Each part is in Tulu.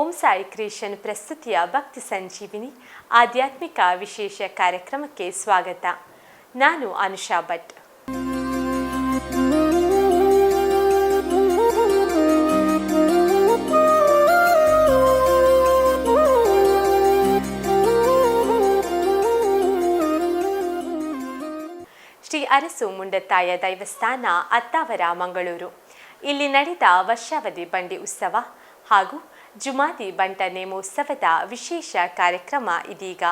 ಓಂ ಸಾಯಿ ಕ್ರಿಯೇಷನ್ ಪ್ರಸ್ತುತಿಯ ಭಕ್ತಿ ಸಂಜೀವಿನಿ ಆಧ್ಯಾತ್ಮಿಕ ವಿಶೇಷ ಕಾರ್ಯಕ್ರಮಕ್ಕೆ ಸ್ವಾಗತ. ನಾನು ಅನುಷಾ ಭಟ್. ಶ್ರೀ ಅರಸು ಮುಂಡತ್ತಾಯ ದೈವಸ್ಥಾನ, ಅತ್ತಾವರ, ಮಂಗಳೂರು. ಇಲ್ಲಿ ನಡೆದ ವರ್ಷಾವಧಿ ಬಂಡಿ ಉತ್ಸವ ಹಾಗೂ ಜುಮಾದಿ ಬಂಟ ನೇಮೋತ್ಸವದ ವಿಶೇಷ ಕಾರ್ಯಕ್ರಮ ಇದೀಗ.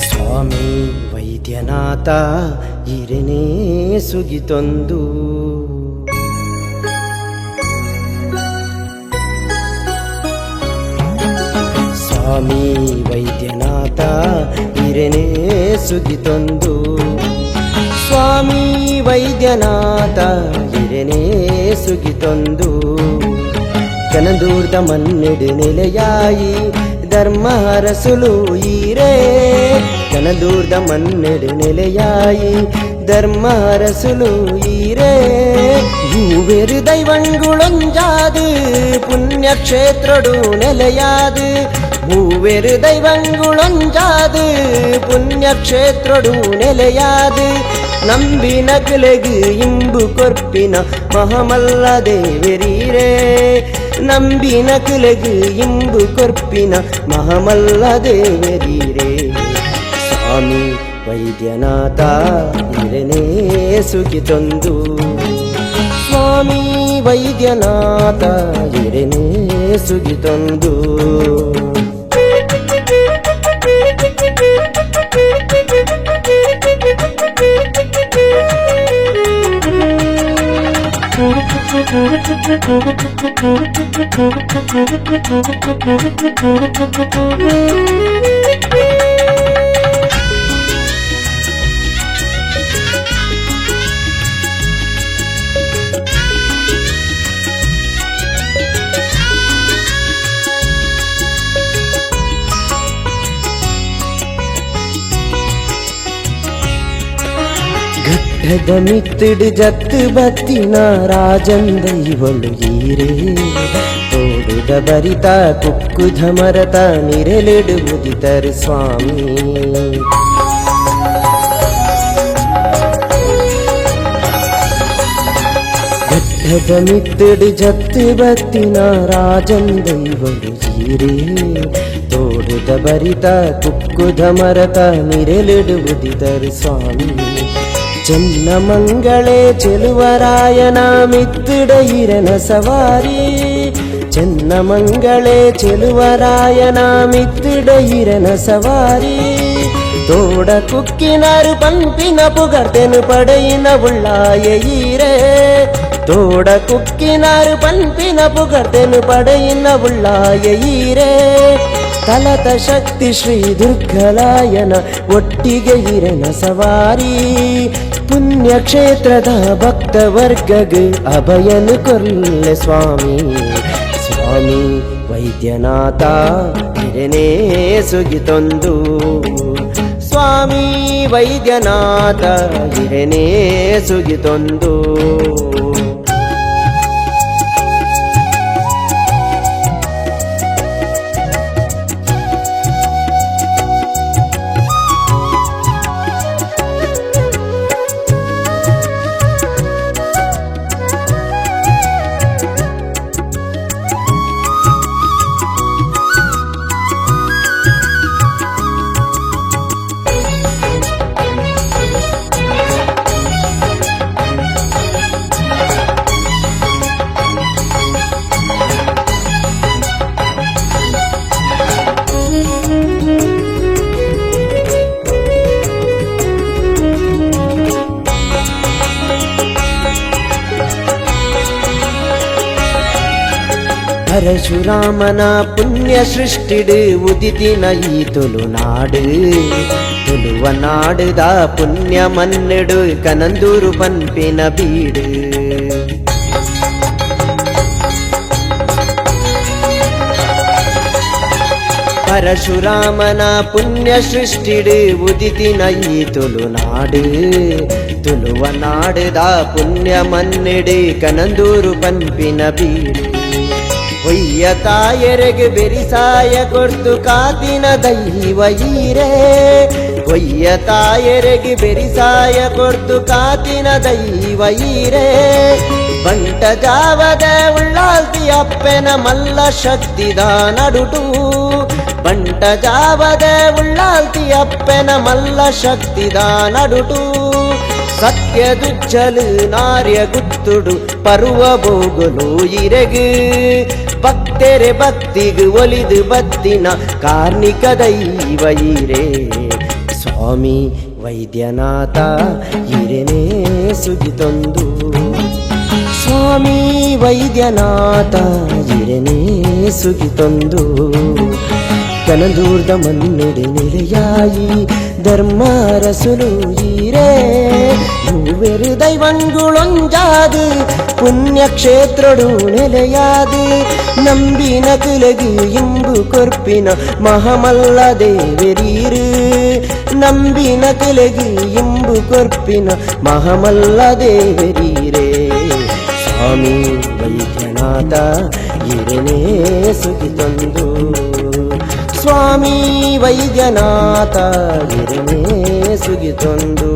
ಸ್ವಾಮಿ ವೈದ್ಯನಾಥ ಇರನೇ ಸುಗಿತೊಂದು, ಸ್ವಾಮಿ ವೈದ್ಯನಾಥ ಇರನೇ ಸುಗಿತೊಂದು, ಸ್ವಾಮಿ ವೈದ್ಯನಾಥ ಇರನೇ ಸುಗಿತೊಂದು. ಕನದೂರ್ದ ಮನ್ನೆಡು ನೆಲೆಯಾಯಿ ಧರ್ಮ ಅರಸುಲು ಈರೇ, ಕನದೂರ್ದ ಮನ್ನೆಡು ನೆಲೆಯಾಯಿ ಧರ್ಮ ಅರಸುಲು ಈರೇ. ಮೂವೆರು ದೈವಂಗುಳೊಂಜಾದು ಪುಣ್ಯಕ್ಷೇತ್ರಡು ನೆಲೆಯಾದು, ಮೂವೆರು ದೈವಂಗುಳೊಂಜಾದು ಪುಣ್ಯಕ್ಷೇತ್ರಡು ನೆಲೆಯಾದು. ನಂಬಿನ ಕುಲೆಗು ಇಂಬು ಕೊರ್ಪಿನ ಮಹಮಲ್ಲ ದೇವರೀರೇ, ನಂಬಿನ ಕುಲೆಗು ಇಂಬು ಕೊರ್ಪಿನ ಮಹಮಲ್ಲ ದೇವರೀರೇ. ಸ್ವಾಮಿ ವೈದ್ಯನಾಥ ಇರನೇ ಸುಗಿತೊಂದು, ಸ್ವಾಮಿ ವೈದ್ಯನಾಥ ಇರನೇ ಸುಗಿತೊಂದು. ಘಟ್ಟದ ಮಿತ್ತಿಡು ಜತ್ತು ಬತ್ತಿನ ರಾಜಂದ ಇವಳು ಈರೇ, ತೋಡುದ ಬರಿತ ಕುಕ್ಕುಧ ಮರತ ನಿರೆಲಿಡು ಉದಿತರು ಸ್ವಾಮಿ. ಘಟ್ಟದ ಮಿತ್ತಿಡು ಜತ್ತು ಬತ್ತಿನ ರಾಜಂದ ಇವಳು ಈರೇ, ತೋಡುದ ಬರಿತ ಕುಕ್ಕುಧ ಮರತ ನಿರೆಲಿಡು ಉದಿತರು ಸ್ವಾಮಿ. ಚೆನ್ನ ಮಂಗಳೇ ಚೆಲುವರಾಯನ ಮಿತ್ತಿಡ ಇರನ ಸವಾರಿ, ಚೆನ್ನ ಮಂಗಳೇ ಚೆಲುವರಾಯನ ಮಿತ್ತಿಡ ಇರನ ಸವಾರಿ. ತೋಡ ಕುಕ್ಕಿನಾರು ಪಂಪಿನ ಪುಗರ್ತೆನು ಪಡೆಯಿನ ಉಳ್ಳಾಯ ಈರೇ, ತೋಡ ಕುಕ್ಕಿನಾರು ಪಂಪಿನ ಪುಗರ್ತೆನು ಪಡೆಯಿನ ಉಳ್ಳಾಯ ಈರೇ. ತಲತ ಶಕ್ತಿ ಶ್ರೀ ದುರ್ಗಲಾಯನ ಒಟ್ಟಿಗೆ ಇರನ ಸವಾರಿ, ಪುಣ್ಯಕ್ಷೇತ್ರದ ಭಕ್ತ ವರ್ಗಗ್ ಅಭಯನು ಕೊಲ್ಲೆ ಸ್ವಾಮಿ. ಸ್ವಾಮಿ ವೈದ್ಯನಾಥ ಇರನೇ ಸುಗಿತೊಂದು, ಸ್ವಾಮಿ ವೈದ್ಯನಾಥ ಇರನೇ ಸುಗಿತೊಂದು. ಪರಶುರಾಮನ ಪುಣ್ಯ ಸೃಷ್ಟಿಡು ಉದಿತಿನ ಈ ತುಳುನಾಡು. ತುಳುವ ನಾಡುದ ಪುಣ್ಯ ಮನ್ನಿಡು ಕನಂದೂರು ಪನ್ಪಿನ ಬೀಡು. ಪರಶುರಾಮನ ಪುಣ್ಯ ಸೃಷ್ಟಿಡು ಉದಿತಿನ ಈ ತುಳುನಾಡು. ತುಳುವ ನಾಡುದ ಪುಣ್ಯ ಮನ್ನಿಡು ಕನಂದೂರು ಪನ್ಪಿನ ಬೀಡು. ಒಯ್ಯ ತಾಯರೆಗೆ ಬೆರಿಸಾಯ ಕೊರ್ತು ಕಾತಿನ ದೈವ ಈರೇ. ಒಯ್ಯ ತಾಯರೆಗೆ ಬೆರಿಸಾಯ ಕೊರ್ತು ಕಾತಿನ ದೈವ ಈರೇ. ಬಂಟ ಜಾವದ ಉಳ್ಳಾಲ್ತಿ ಅಪ್ಪೆನ ಮಲ್ಲ ಶಕ್ತಿದ ನಡುಟು. ಬಂಟ ಜಾವದ ಉಳ್ಳಾಲ್ತಿ ಅಪ್ಪೆನ ಮಲ್ಲ ಶಕ್ತಿದ ನಡುಟು. ಸತ್ಯದುಜ್ಜಲು ನಾರ್ಯ ಗುತ್ತುಡು ಪರುವ ಬೋಗುಲು ಇರೆಗು. ಭಕ್ತೆರೆ ಭಕ್ತಿಗು ಒಲಿದು ಬತ್ತಿನ ಕಾರ್ಣಿಕ ದೈವ ಈರೇ. ಸ್ವಾಮಿ ವೈದ್ಯನಾಥ ಇರೆನೇ ಸುಗಿತೊಂದು. ಸ್ವಾಮಿ ವೈದ್ಯನಾಥ ಇರೆನೇ ಸುಗಿತೊಂದು. ಕನದೂರ್ದ ಮನ್ನುಡೆ ನೆಲೆಯಾಯಿ ಧರ್ಮಾರಸುಲು ಈರೇ. ಮೂವೆರು ದೈವಂಗುಳೊಂಜಾದು ಪುಣ್ಯಕ್ಷೇತ್ರಡು ನೆಲೆಯಾದು. ನಂಬಿನ ಕುಲಗು ಇಂಬು ಕೊರ್ಪಿನ ಮಹಮಲ್ಲ ದೇವರೀರು. ನಂಬಿನ ಕುಲಗು ಇಂಬು ಕೊರ್ಪಿನ ಮಹಮಲ್ಲ ದೇವರೀರೇ. ಸ್ವಾಮಿ ವೈದ್ಯನಾಥ ಇರನೇ ಸುಗಿತೊಂದು. ಸ್ವಾಮಿ ವೈದ್ಯನಾಥ ಇರನೇ ಸುಗಿತೊಂದು.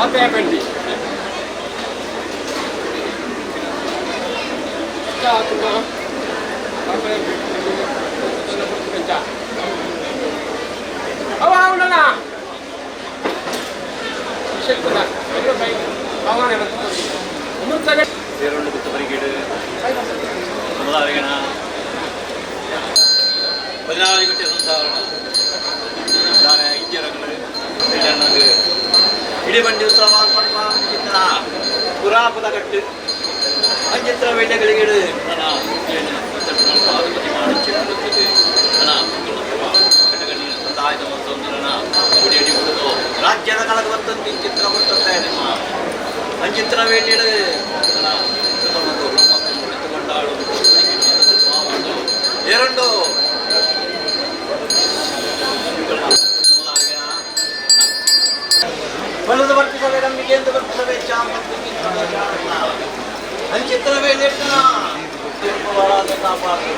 ಪಾತೆ ಬಂಡಿ ಸೇರೊಂಡು ಗುತ್ತಪರಿಗೇಡು ಸಮುದಾಯಗಣ 14 ಗಂಟೆ ಸಂಸಾರ ದಾನೆ ಇಂಜಿಯರಗಳು ಇಡೀ ಬಂಡಿ ಉತ್ಸವ ಚಿತ್ರ ಪುರಾಪದ ಕಟ್ಟು ಅಂಚಿತ್ರ ವೇಳೆಗಳಿಗೆ ರಾಜ್ಯದ ಕಳಗ ಬತ್ತಂತಿ ಚಿತ್ರ ಬರ್ತಂತೆ ನಿಮ್ಮ ಅಂಚಿತ್ರ ವೇಳೆ ಕೊಂಡಾಳು ಎರಡು ಬಲದ ಬರ್ಪಿಸವೆ ನಮಗೆ ಎಂದು ಬರ್ಪಿಸವೆ ಅಂಚಿತ್ರ ವೇಳೆ ಕಾಪಾಡು.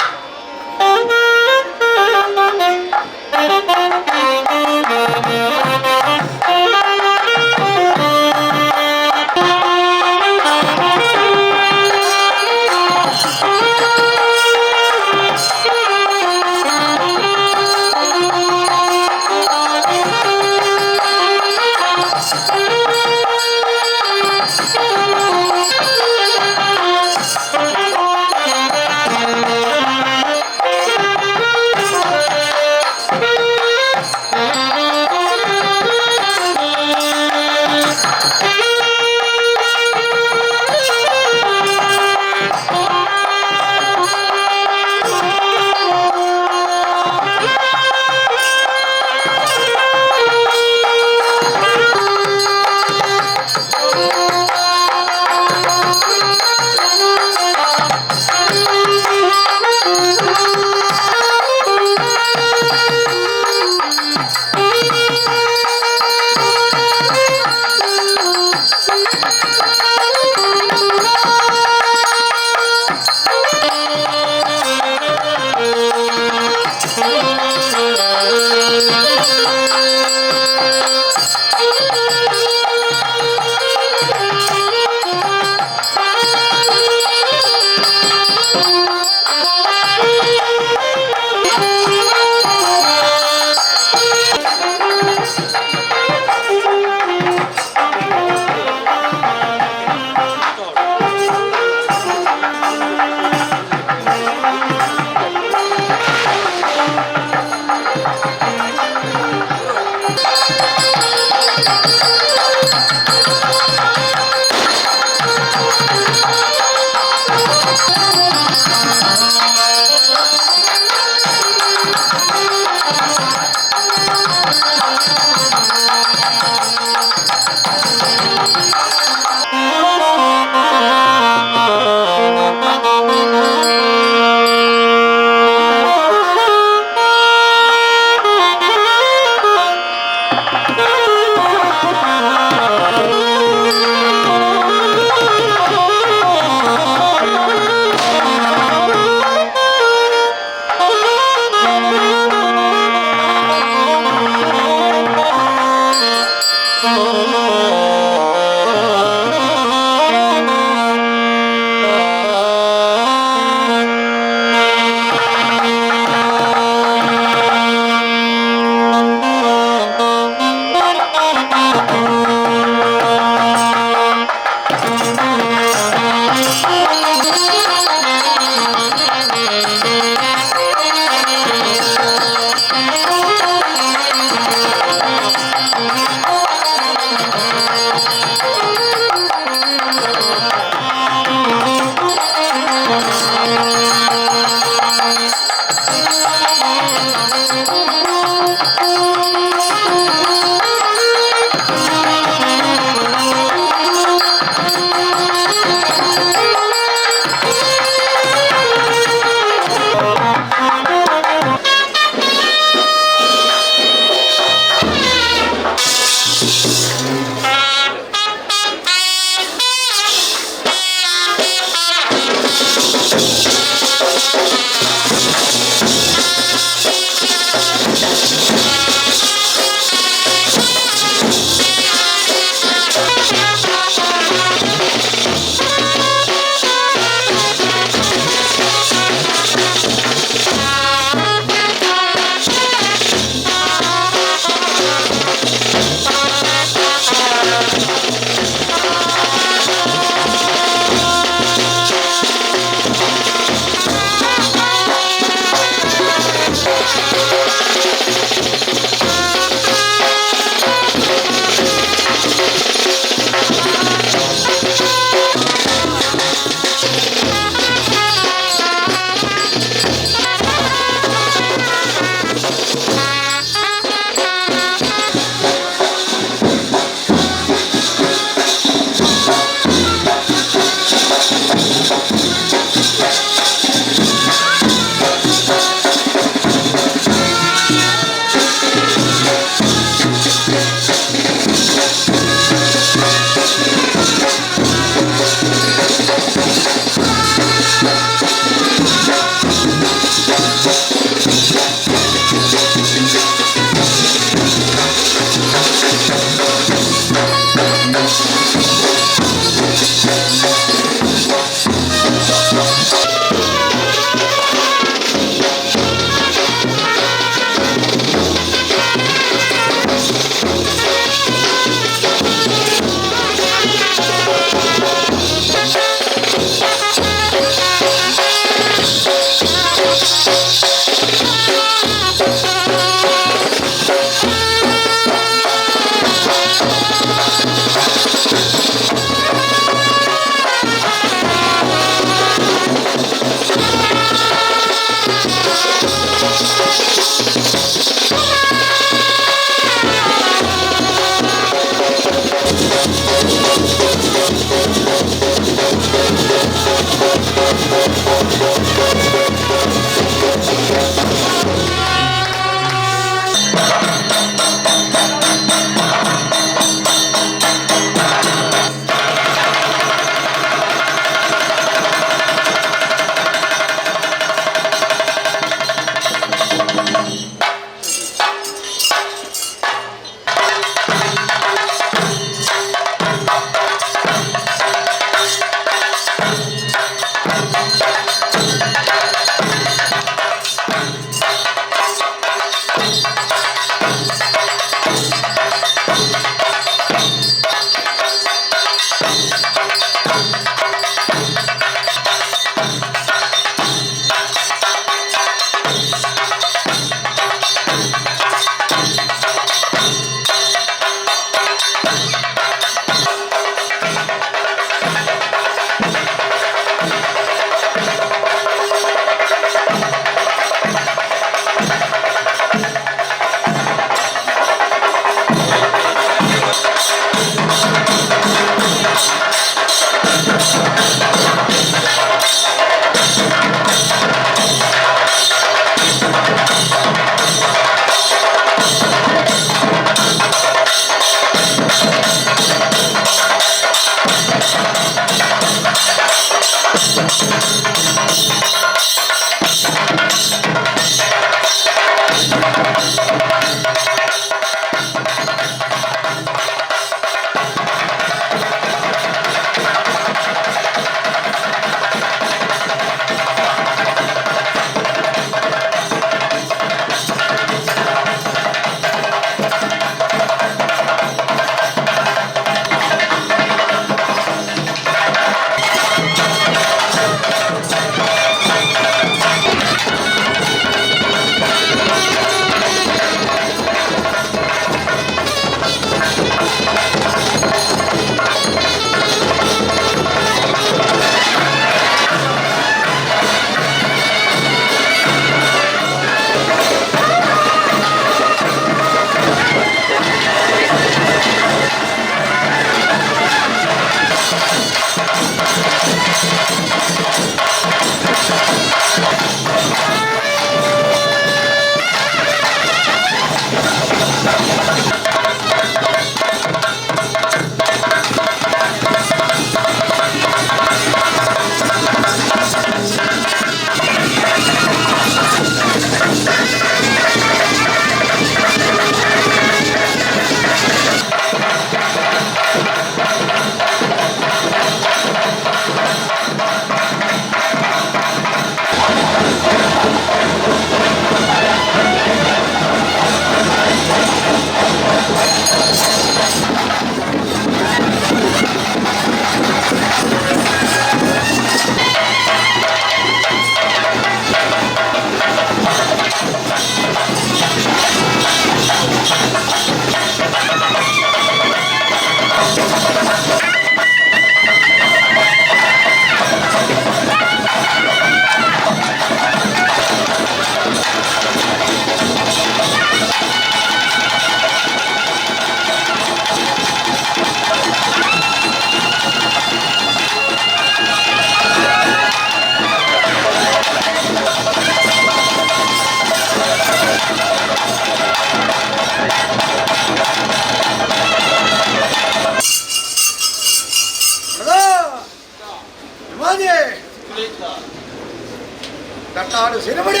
ದಟ್ಟಾಡು ಸಿನಿಮಡಿ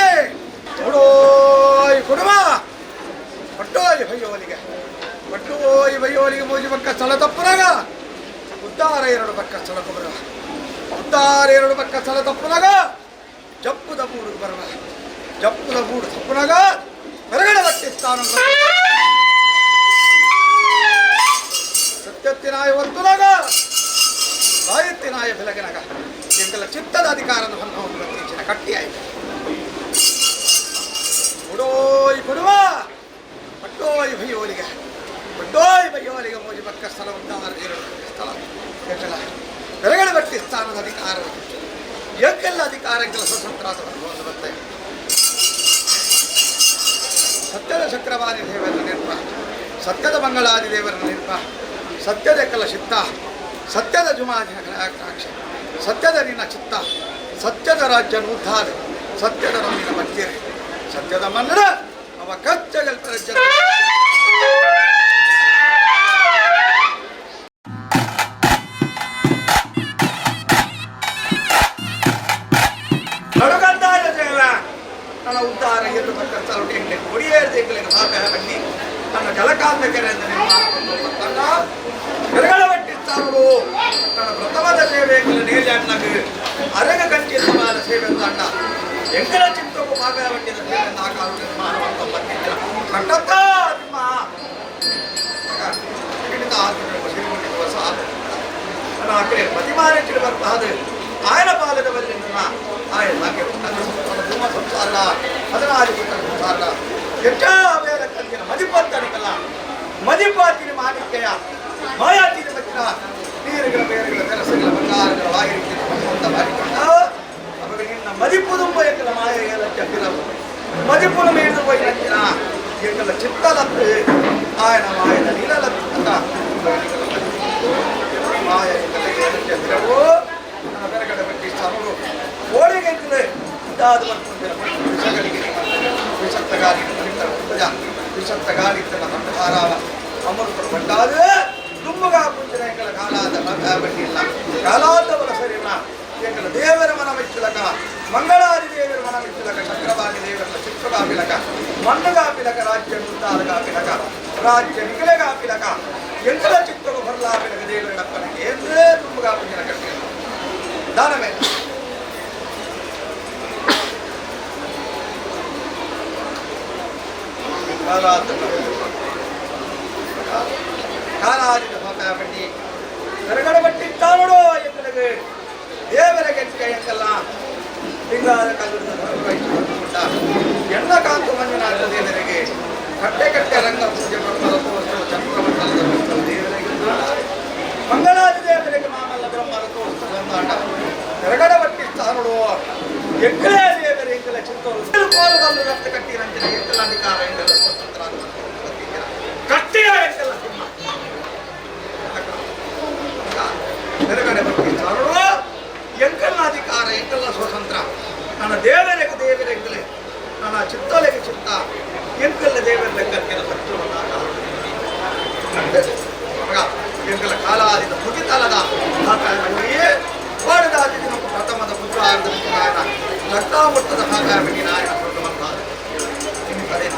ನೋಡೋಯ್ ಕುಡುಮ ಪಟ್ಟೋಯ್ ಬಯ್ಯೋಲಿಗೆ ಪಟ್ಟೋಯ್ ಬಯ್ಯೋಲಿಗೆ ಮೋಜಿ ಪಕ್ಕ ಸ್ಥಳ ತಪ್ಪುನಾಗ ಉದ್ದಾರ ಎರಡು ಪಕ್ಕ ಸ್ಥಳಕ್ಕೆ ಬರುವ ಉದ್ದಾರ ಎರಡು ಪಕ್ಕ ಸ್ಥಳ ತಪ್ಪುನಾಗ ಜಪ್ಪುದ ಬೂಡು ಬರುವ ಜಪ್ಪುದ ಬೂಡು ತಪ್ಪುನಾಗ ಹೊರಗಡೆ ಬಟ್ಟಿಸ್ತಾನ ಸತ್ಯತ್ತಿನಾಯ ಹೊರ್ತುನಾಗ ಬಾಯತ್ತಿನಾಯ ಬೆಲಗನಾಗ ಎಂತೆಲ್ಲ ಚಿತ್ತದ ಅಧಿಕಾರದ ಬಂಧವನ್ನು ಪ್ರತ್ಯೇಚಿನ ಕಟ್ಟಿಯಾಯಿತು. ಕೊಡೋಯ್ ಕೊಡುವ ಪಟ್ಟೋಯ್ ಭಯ್ಯೋಲಿಗೆ ಪಟ್ಟೋಯ್ ಭಯ್ಯೋಲಿಗೆ ಮೋಜಿ ಪಕ್ಕ ಸ್ಥಳ ಉದ್ದಾರ ಎರಡು ಸ್ಥಳ ಎಂತೆಲ್ಲ ಹೊರಗಡೆ ಬಟ್ಟಿ ಸ್ಥಾನದ ಅಧಿಕಾರ ಎಂಕೆಲ್ಲ ಅಧಿಕಾರಕ್ಕೆಲ್ಲ ಸ್ವತಂತ್ರ ಬಂಧವನ್ನು ಬರ್ತೇವೆ. ಸತ್ಯದ ಚಕ್ರವಾದಿ ದೇವರ ನಿರ್ಪ, ಸತ್ಯದ ಮಂಗಳಾದಿ ದೇವರ ನಿರ್ಪ, ಸತ್ಯದ ಕಲ ಚಿತ್ತ, ಸತ್ಯದ ಜುಮಾದಿನ ಕಲಾಕ್ಷ, ಸತ್ಯದ ನಿನ್ನ ಚಿತ್ತ, ಸತ್ಯದ ರಾಜ್ಯ ಉದ್ಧಾರ, ಸತ್ಯದ ನಮ್ಮಿನ ಮತ್ತಿರೆ, ಸತ್ಯದ ಮನ್ನಡ ಅವ ಕಚ್ಚಗಲ್ಪರಜ್ಜ. ನಡುಗಂದಾಯ ದೇವ ನನ್ನ ಉದ್ಧಾರ ಎರಡು ಪಕ್ಕ ಸ್ಥಳ ಎಂಗ್ಲೆ ಕೊಡಿಯೇರ್ದ ಎಂಗ್ಲೆಗೆ ಭಾಗ ಬನ್ನಿ ನನ್ನ ಜಲಕಾಂತ ಕೆರೆಯಿಂದ ನಿಮ್ಮ ಬೆರಗಳ ಬಟ್ಟಿಸ್ತಾನರು ನನ್ನ ಪ್ರಥಮದ ಸೇವೆ ಎಂಗ್ಲ ನೇಜಣ್ಣಗೆ ಅರಗ ಕಂಚಿನ ಸೇವೆ ಅಣ್ಣ ಎಂಕಲ ಚಿತ್ತಕ್ಕೂ ಭಾಗ ಬಟ್ಟಿದ ಸೇವೆ ಆ ಕಾಲ ನಿರ್ಮಾಣ ಬತ್ತಿದ್ದ ಕಟ್ಟತ್ತ ನಿಮ್ಮ ಖಂಡಿತ ಆತ್ಮ ಹೊಸ ನನ್ನ ಆಕಡೆ ಪ್ರತಿಮಾನೆಚ್ಚಿನ ಬರ್ಬಾದ ఆయన పాలన వదిలిన ఆయన భూమ సంసాರ ಹದಿನಾರು ಸಂಸಾರ ಎಷ್ಟೋ ಬೇರೆ ಕಲಿನ ಮದಿಪತ್ತಡಿಕಲ್ಲ ಮದಿಪಾತಿನ ಮಾಣಿಕ್ಯ ಮಾಯಾತಿನ ಮತ್ತಿನ ನೀರುಗಳ ಬೇರುಗಳ ತೆರಸುಗಳ ಬಂಗಾರಗಳ ವಾಗಿರಿಕೆ ಅಂತ ಮಾಡಿಕೊಂಡ ಅವಾಗ ನಿನ್ನ ಮದಿಪು ತುಂಬ ಎಕ್ಕಲ ಮಾಯ ಏಲಚ್ಚ ಫಿರವು ಮದಿಪುನ ಮೇದು ಹೋಯಿನ ಎಂಕಲ ಚಿತ್ತಲತ್ತು ఆయన ಮಾಯದ ಲೀಲಲತ್ತು ಅಂತ ಮಾಯ ಎಂಕಲ ಏಲಚ್ಚ ಫಿರವು ನನ್ನ ಬೆರಗಡೆ ಬಟ್ಟಿ ಸ್ಥಾನಗಳು ಕೋಳಿಗೆ ಇದಾದ ವಿಷಗಳಿಗೆ ವಿಷಕ್ತ ಗಾಳಿ ವಿಷಕ್ತ ಗಾಳಿ ತನ್ನ ಅಮೃತ ಬಂಡಾದ ದುಮ್ಮಗ ಪೂಜನೆ ಎಂಕಲ ಕಾಲಾದ ಬಟ್ಟಿಲ್ಲ ಕಾಲಾದವರ ಸರಿನ ಎಂಕಲ ದೇವರ ಮನ ಮೆಚ್ಚುಲಕ ಮಂಗಳಾದಿ ದೇವರ ಮನ ಮೆಚ್ಚುಲಕ ಚಕ್ರವಾಣಿ ದೇವರ ಚಿತ್ರಗಾಪಿಲಕ ಮಣ್ಣುಗಾಪಿಲಕ ರಾಜ್ಯ ಮುತ್ತಾದಗಾಪಿಲಕ ರಾಜ್ಯ ನಿಖಲೆಗಾಪಿಲಕ ಎಂಕಲ ಚಿತ್ರವು ಹೊರಲಾಪಿಲಕ ದೇವರ ಡಪ್ಪನಕ್ಕೆ ಎಂದೇ ದುಮ್ಮಗ ಪೂಜನೆ ಕಟ್ಟಿಲ್ಲ ದಾನವೇ ಕಾಲಾದಿದ ಬಟ್ಟಿ ಕರಗಡ ಬಟ್ಟಿ ತಾನೋಡು ಎಂಕಲಿಗೆ ದೇವರ ಕೆಟ್ಟ ಎಂಕಲ್ಲ ಪಿಂಗಾರ ಕಲ್ಲುದ ಎಣ್ಣ ಕಾಂತು ಮಂಜುನಾಥ ದೇವರಿಗೆ ಕಟ್ಟೆ ಕಟ್ಟೆ ರಂಗ ಪೂಜೆ ಬ್ರಹ್ಮರ ತೋರಿಸುವ ಚಕ್ರಮಂಡಲದ ದೇವರಿಗೆ ಮಂಗಳಾದಿ ದೇವರಿಗೆ ಮಾಮಲ್ಲ ಬ್ರಹ್ಮರ ತೋರಿಸುವ ಕರಗಡ ಬಟ್ಟಿ ತಾನೋಡು ಎಂಕಲೇ ದೇವರ ಎಂಕಲ ಚಿತ್ತೋರು ಕೋಲು ಬಂದು ರಕ್ತ ಕಟ್ಟಿ ರಂಜನೆ ಎಂಕಲ ಅಧಿಕಾರ ಎಂಕಲ ಸ್ವತಂತ್ರ ಕಟ್ಟಿಯ ಎಂಕಲ ಸಿಂಹ ಹೊರಗಡೆ ಬರ್ತಿದ್ದಾರೋ ಎಂಕಲ್ನ ಅಧಿಕಾರ ಎಂಕಲ್ನ ಸ್ವತಂತ್ರ ನನ್ನ ದೇವರಿಗೆ ದೇವರೆಂಕಲೆ ನನ್ನ ಚಿತ್ತಲೆಗೆ ಚಿತ್ತ ಎಂಕಲ್ಲ ದೇವರ ಲೆಕ್ಕಕ್ಕಿನ ಸತ್ಯವನ್ನು ಎಂಕಲ ಕಾಲಾದಿದ ಮುಗಿತಲದ ಪಾಡದಾದಿ ದಿನಕ್ಕೂ ಪ್ರಥಮದ ಪುತ್ರಾರ್ಧ ನಾಯನ ಲಕ್ಕಾಮುತ್ತದ ಹಾಕಾರಬೆಟ್ಟಿ ನಾಯನ ದೊಡ್ಡವಂತಾದ ಕದೇನ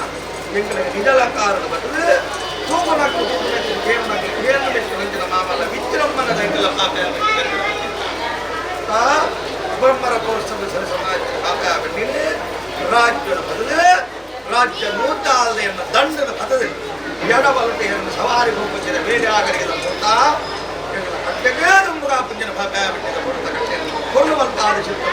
ಎಂಕಲಿಗೆ ನಿಜಲಕಾರದ ಬದಲು ತೂಗುನಕ್ಕು ತೂಗುನಕ್ಕು ಕೇವನಕ್ಕು ಕೇವನ ಬೆಟ್ಟು ನಂಜಿನ ಮಾಮಲ್ಲ ವಿಜೃಂಭಣದ ಎಂಕಲ ಬ್ರಹ್ಮರ ಕೋರ್ಸದ ಸರಿ ಸಮಾಜದ ಕಾಪಾಯ ರಾಜ್ಯದ ಬದಲು ರಾಜ್ಯ ನೂತಾಲ್ದೆ ಎನ್ನ ದಂಡದ ಪದದಲ್ಲಿ ಎಡಬಲಟೆಯನ್ನು ಸವಾರಿ ಹೋಗುತ್ತಿದ ಬೇರೆ ಆಗಲಿಗೆ ಮೂತ ಎಂಕಲ ಕಟ್ಟೆಗೆ ತುಂಬುಗ ಪುಂಜನ ಪಾಪಾಯ ಬಿಟ್ಟಿದ ಕೊಡುತ್ತ ಕಟ್ಟೆ ಕೊಲ್ಲುವಂತಾದ ಶಿಲ್ಪ.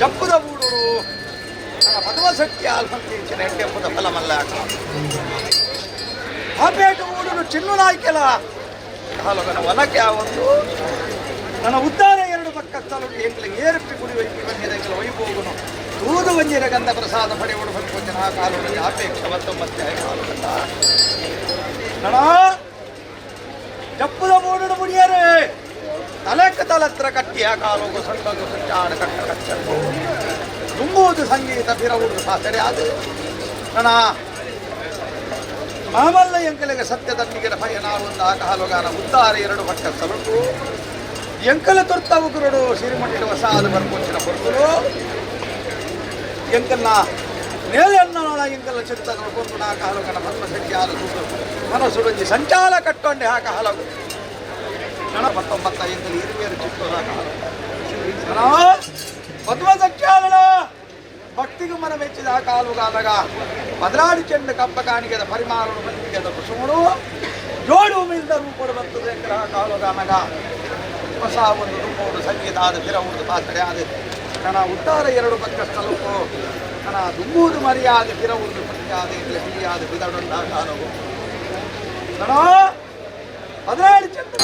ಜಪ್ಪುದ ಬೂಡುಡು ನನ್ನ ಪದ್ಮಶಕ್ತಿ ಆಲ್ಮಂತಿಂಚಿನ ಎಡ್ಡೆಪ್ಪುದ ಫಲಮಲ್ಲ. ಆಪೇಟು ಊಡುಡು ಚಿನ್ನು ನಾಯ್ಕೆಲ ಕಾಲುಗನ ಒಲಕೆ ಒಂದು ನನ್ನ ಉದ್ದಾರ ಎರಡು ಪಕ್ಕ ಸ್ಥಳಕ್ಕೆ ಎಂಕಲ ಏರುಪ್ಪಿ ಕುಡಿಯುವ ಬಂದಿರ ಎಂಕಲ ವೈಭೋಗನು ತೂದು ಬಂದಿರ ಗಂಧ ಪ್ರಸಾದ ಪಡೆಯುವುದು ಬಂದು ಆ ಕಾಲುಗಳಿಗೆ ಅಪೇಕ್ಷೆ ಮತ್ತೊಮ್ಮತ್ತೆ ಕಾಲುಗಂಡ ನಣ ಜಪ್ಪುದ ಮೂಡುಡು ಮುಡಿಯರೆ ತಲೆಕ್ಕ ತಲತ್ರ ಕಟ್ಟಿಯ ಕಾಲುಗು ಸಣ್ಣಗು ಸುಟ್ಟಾಡ ಕಟ್ಟ ಕಚ್ಚು ತುಂಬುವುದು ಸಂಗೀತ ಬಿರವುದು ಸಾಸರೆ ಅದು ನನ್ನ ಮಾಮಲ್ಲ ಎಂಕಲಿಗೆ ಸತ್ಯದನ್ನಿಗೆ ಭಯನಾವುಂದ ಕಾಲುಗಾನ ಉದ್ದಾರ ಎರಡು ಪಕ್ಕ ಸಲುಕು ಎಂಕಲ ತುರ್ತ ಉಗುರುಡು ಸಿರಿಮಂಡಿಲ ಹೊಸಾದ ಬರ್ಪೊಂಚಿನ ಹೊರತುಲು ಎಂಕಲ್ನ ನೇಲೆನ್ನ ಎಂಕಲ ಚಿತ್ತ ನೋಡ್ಕೊಂಡು ನಾ ಕಾಲುಗನ ಪದ್ಮಶಕ್ತಿ ಆದ ಮನಸ್ಸುಡೊಂಜಿ ಸಂಚಾಲ ಕಟ್ಟೊಂಡೆ ಹಾಕ ಹಲವು ನಣ 19 ಎಂಕಲ್ ಇರುವೇರು ಚಿತ್ತು ಹಾಕ ಪದ್ಮಸಖ್ಯಾಲನ ಭಕ್ತಿಗೂ ಮನ ಮೆಚ್ಚಿದ ಕಾಲುಗಾಲಗ ಬದಲಾಡಿ ಚೆಂಡು ಕಬ್ಬ ಕಾಣಿಗೆದ ಪರಿಮಾಣನು ಬಂದಿಗೆದ ಕುಸುಮುಡು ಜೋಡು ಮಿಲ್ದ ರೂಪಡು ಬರ್ತದೆ ಎಂಕಲ ಕಾಲುಗಾನಗ ಹೊಸ ಒಂದು ರೂಪೋಡು ಸಂಗೀತ ಆದ ಬಿರವುಡು ಪಾತ್ರೆ ಆದ ನನ್ನ ಉತ್ತಾರ ಎರಡು ಪಕ್ಕ ಸ್ಥಳಕ್ಕೂ ನನ್ನ ದುಂಬುವುದು ಮರ್ಯಾದೆ ಬಿರವುಡು ಪಟ್ಟಿಯಾದ ಎಂಕಲ ಹಿರಿಯಾದ ಬಿದಡೊಂಡ ಕಾಲವು ನನ್ನ 17 ಚೆಂಡು.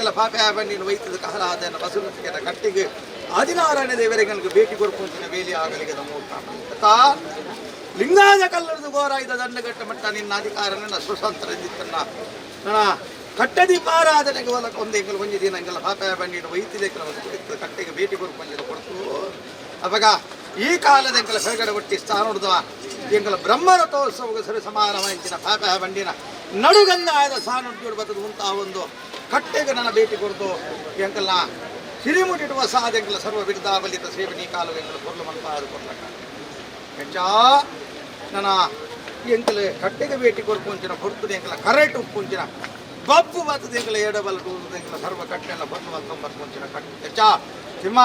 ಎಂಕಲ ಪಾಪೆ ಬಂಡಿನ ವೈದ್ಯದ ಕಹಲಾದನ ಬಸುಲತಿಗೆನ ಕಟ್ಟಿಗೆ ಆದಿನಾರಾಯಣ ದೇವರಿಗೆ ಭೇಟಿ ಕೊರ್ಪುಂಚಿನ ವೇಲಿ ಆಗಲಿಗೆ ಮೂರ್ತ ಲಿಂಗಾದ ಕಲ್ಲರದು ಗೋರಾಯ್ದ ದಂಡಗಟ್ಟ ಮಟ್ಟ ನಿನ್ನ ಅಧಿಕಾರ ನನ್ನ ಸ್ವತಂತ್ರ ಇದ್ದಿತ್ತನ್ನ ನನ್ನ ಕಟ್ಟದೀಪಾರಾಧನೆಗೆ ಹೊಲಕ್ಕೆ ಒಂದು ಎಂಕಲ್ ಒಂಜಿ ದಿನ ಎಂಕಲ ಪಾಪೆ ಬಂಡಿನ ವೈದ್ಯದ ಕಟ್ಟೆಗೆ ಭೇಟಿ ಕೊರ್ಪುಂಚಿನ ಕೊಡ್ತು. ಅವಾಗ ಈ ಕಾಲದ ಎಂಕಲ ಹೊರಗಡೆ ಒಟ್ಟಿ ಸ್ಥಾನ ಎಂಕಲ ಬ್ರಹ್ಮರಥೋತ್ಸವಕ್ಕೆ ಸರಿ ಸಮಾನ ಪಾಪ ಬಂಡಿನ ನಡುಗಂದ ಆದ ಸಾನುಡ್ಜೋಡು ಬತ್ತದ ಉಂತ ಒಂದು ಕಟ್ಟೆಗೆ ನನ್ನ ಭೇಟಿ ಕೊಡ್ತು. ಎಂಕಲ್ನ ಸಿರಿಮುಟ್ಟಿಡುವ ಸಾಧ ಎಂಕಲ ಸರ್ವ ಬಿರುದಾವಲಿತ ಸೇವೆ ನೀ ಕಾಲು ಎಂಕಲ ಪೊರ್ಲು ಮನ್ಪಾದು ಕೊಡ್ಲಕ್ಕ ಎಂಚಾ ನನ್ನ ಎಂಕಲ ಕಟ್ಟೆಗೆ ಭೇಟಿ ಕೊರ್ಪುಂಚಿನ ಕೊಡ್ತದೆ ಎಂಕಲ ಕರೆಟ್ ಉಪ್ಪುಂಚಿನ ಬಪ್ಪು ಬತ್ತದ ಎಂಕಲ ಎಡಬಲ ಎಂಕಲ ಸರ್ವ ಕಟ್ಟೆಲ್ಲ ಬತ್ತು ಬತ್ತೊಂಬತ್ತು ಕಟ್ಟೆ ಹೆಚ್ಚಾ ತಿಮ್ಮ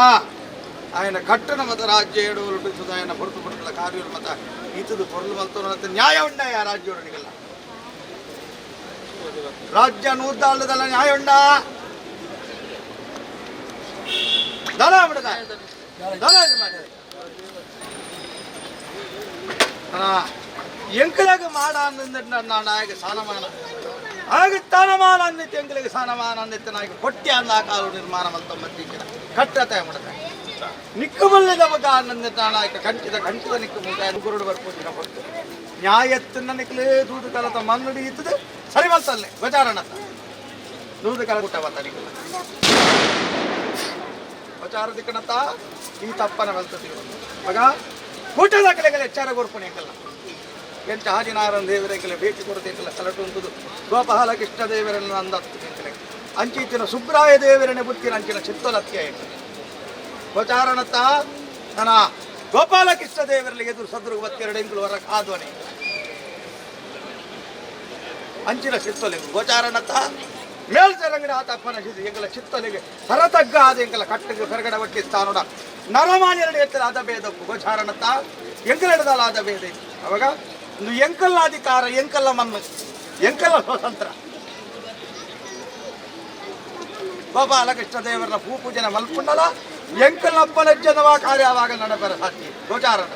ఆయన ಕಟ್ಟನ ಮತ ರಾಜ್ಯ ಏಡುವಲು ఆయన పొరుತು ಪಡುತ್ತಲ ಕಾರ್ಯರು ಮತ ಈತದು ಪೊರ್ಲು ಮಲ್ತೋನ ನ್ಯಾಯ ಉಂಡ ಆ ರಾಜ್ಯೋಡನಿಗೆಲ್ಲ ರಾಜ್ಯ ನೂದ್ದಾಳದಲ್ಲ ನ್ಯಾಯ ಉಂಡ ದಳ ಬಿಡದ ದಳ ಎಂಕಲಾಗ ಮಾಡ ಅಂದ ನಾಯಕ ಸಾನಮಾನ ಆಗ ತಾನಮಾನ ಅಂದಿತ್ತು ಎಂಕಲಿಗೆ ಸಾನಮಾನ ಅಂದಿತ್ತು ನಾಯಕ ಕೊಟ್ಟಿ ಅಂದ ಆ ಕಾಲು ನಿರ್ಮಾಣ ಮಲ್ತೊಂಬತ್ತೀಚಿನ ಕಟ್ಟತೆ ಮುಡತ ನಿಕ್ಕುಮಲ್ಲದ ಮಗ ಆನಂದ ನಾಯಕ ಕಂಚಿದ ಕಂಚಿದ ನಿಕ್ಕು ಮುಗ ಗುರುಡು ಬರ್ಪೋದಿನ ಹೊತ್ತು ನ್ಯಾಯತ್ತನ್ನ ನಿಕ್ಕಲೇ ದೂದು ಕಾಲದ ಮನ್ನುಡಿ ಇತ್ತದ ಸರಿ ಮಲ್ತಲ್ಲೆ ವಿಚಾರಣ ದೂದು ಕಾಲ ಗುಟ್ಟ ಬತ್ತ ನಿಕ್ಕಲ ವಿಚಾರ ದಿಕ್ಕಣತ ಈ ತಪ್ಪನ ಮಲ್ತದಿ ಮಗ ಕೂಟದ ಕಲೆಗಳ ಎಚ್ಚಾರ ಕೊರ್ಪುಣಿ ಎಂಕಲ್ಲ ಎಂಚ ಹಾಜಿನಾರನ್ ದೇವರೆಂಕಲೆ ಭೇಟಿ ಕೊರತೆ ಕಲಟು ಉಂಟುದು ಗೋಪಾಲ ಕೃಷ್ಣ ದೇವರನ್ನ ಅಂದತ್ತು ಎಂಕಲೆ ಅಂಚಿತ್ತಿನ ಸುಬ್ರಾಯ ದೇವರನೆ ಬುತ್ತಿನ ಅಂಚಿನ ಚಿತ್ತಲತ್ಯ ಎಂಕಲೆ ಗೋಚಾರಣತ್ತ ನನ್ನ ಗೋಪಾಲಕೃಷ್ಣ ದೇವರಲ್ಲಿ ಎದುರು ಸದ್ರು ಬತ್ತೆರಡು ಎಂಕಲು ಹೊರ ಕಾದ್ವನೆ ಅಂಚಿನ ಚಿತ್ತೊಲೆಗು ಗೋಚಾರಣತ್ತ ಮೇಲ್ತರಂಗಡ ಆತಪ್ಪನ ಸಿದ್ದು ಎಂಕಲ ಚಿತ್ತೊಲೆಗೆ ಸರತಗ್ಗ ಆದ ಎಂಕಲ ಕಟ್ಟಗೆ ಹೊರಗಡೆ ಒಟ್ಟಿ ಸ್ಥಾನೋಡ ನರಮಾನ್ಯರಡು ಎತ್ತರ ಆದ ಭೇದಪ್ಪು ಗೋಚಾರಣತ್ತ ಎಂಕಲೆಡದಲ್ಲ ಆದ ಭೇದ ಅವಾಗ ಒಂದು ಎಂಕಲ್ಲ ಅಧಿಕಾರ ಎಂಕಲ್ಲ ಮಣ್ಣು ಎಂಕಲ್ಲ ಸ್ವತಂತ್ರ ಗೋಪಾಲಕೃಷ್ಣ ದೇವರ ಪೂ ಪೂಜನೆ ಮಲ್ಪುಂಡಲ ಎಂಕಲ್ಲಪ್ಪನ ಜನವ ಕಾರ್ಯವಾಗ ನಡಪರ ಸಾಧ್ಯ ಗೋಚಾರಣ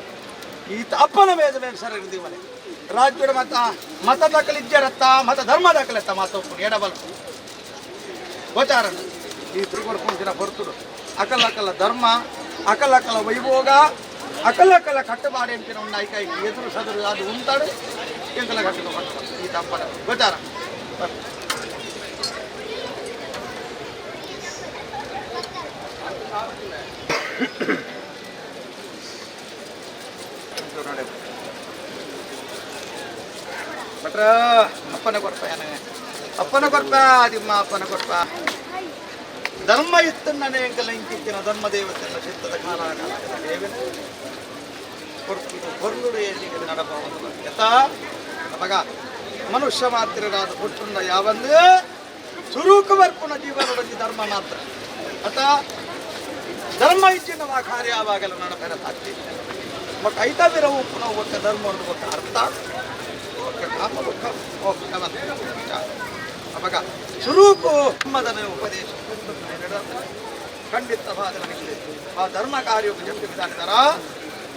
ಈ ಅಪ್ಪನ ಮೇಲೆ ಮೇಲೆ ಸರ ಮನೆ ರಾಜ್ಯದ ಮತ ಮತ ದಾಖಲಿಜ್ಜರತ್ತ ಮತ ಧರ್ಮ ದಾಖಲೆತ್ತ ಮಾತೊಪ್ಪು ಎಡಬಲ್ಪು ಗೋಚಾರಣ ಈ ತ್ರಿಗುಣ ಹೊರತುಡು ಅಕಲ ಅಕಲ ಧರ್ಮ ಅಕಲ ಅಕಲ ವೈಭೋಗ ಅಕಲ ಅಕಲ ಕಟ್ಟುಬಾಡಿ ಅಂಚಿನ ಉಂಡ ಐಕ ಎದುರು ಸದುರು ಅದು ಉಂಟಾಡು ಎಂಕಲ ಕಟ್ಟು ಈ ತಪ್ಪನ ಗೋಚಾರ. ಭಟ್ರ ಅಪ್ಪನ ಕೊರ್ಪ ಅಪ್ಪನ ಕೊರ್ಪ ನಿಮ್ಮ ಅಪ್ಪನ ಕೊರ್ಪ ಧರ್ಮ ಇತ್ತನ್ನನೇ ಎಂಕಲ ಇಂಚಿತ್ತಿನ ಧರ್ಮ ದೇವತೆಲ್ಲ ಚಿತ್ತದ ಕಾಲ ಕಾಲ ದೇವನೇ ಕೊರ್ಪುದು ಕೊರ್ಲುಡು ಏಜಿಗೆ ನಡಬಹುದು ಯಥಾ ಅವಾಗ ಮನುಷ್ಯ ಮಾತ್ರರಾದ ಹುಟ್ಟುಂಡ ಯಾವಂದು ಸುರೂಕು ಬರ್ಪುನ ಜೀವನದ ಧರ್ಮ ಮಾತ್ರ ಅಥ ಧರ್ಮ ಇಚ್ಚಿನ ಕಾರ್ಯ ಯಾವಾಗಲೂ ನಡಪೆರ ಸಾಧ್ಯ ಮಕ್ಕ ಐತವಿರವು ಪುನಃ ಒಕ್ಕ ಧರ್ಮ ಒಕ್ಕ ಅರ್ಥ ಒಕ್ಕ ಕಾಮ ಒಕ್ಕ ಮೋಕ್ಷ ಅವಾಗ ಸುರೂಕು ಧರ್ಮದ ಉಪದೇಶ ಖಂಡಿತವಾದ ನನಗೆ ಆ ಧರ್ಮ ಕಾರ್ಯಕ್ಕೆ ಜಂಪಿ ವಿಧಾನಿದಾರ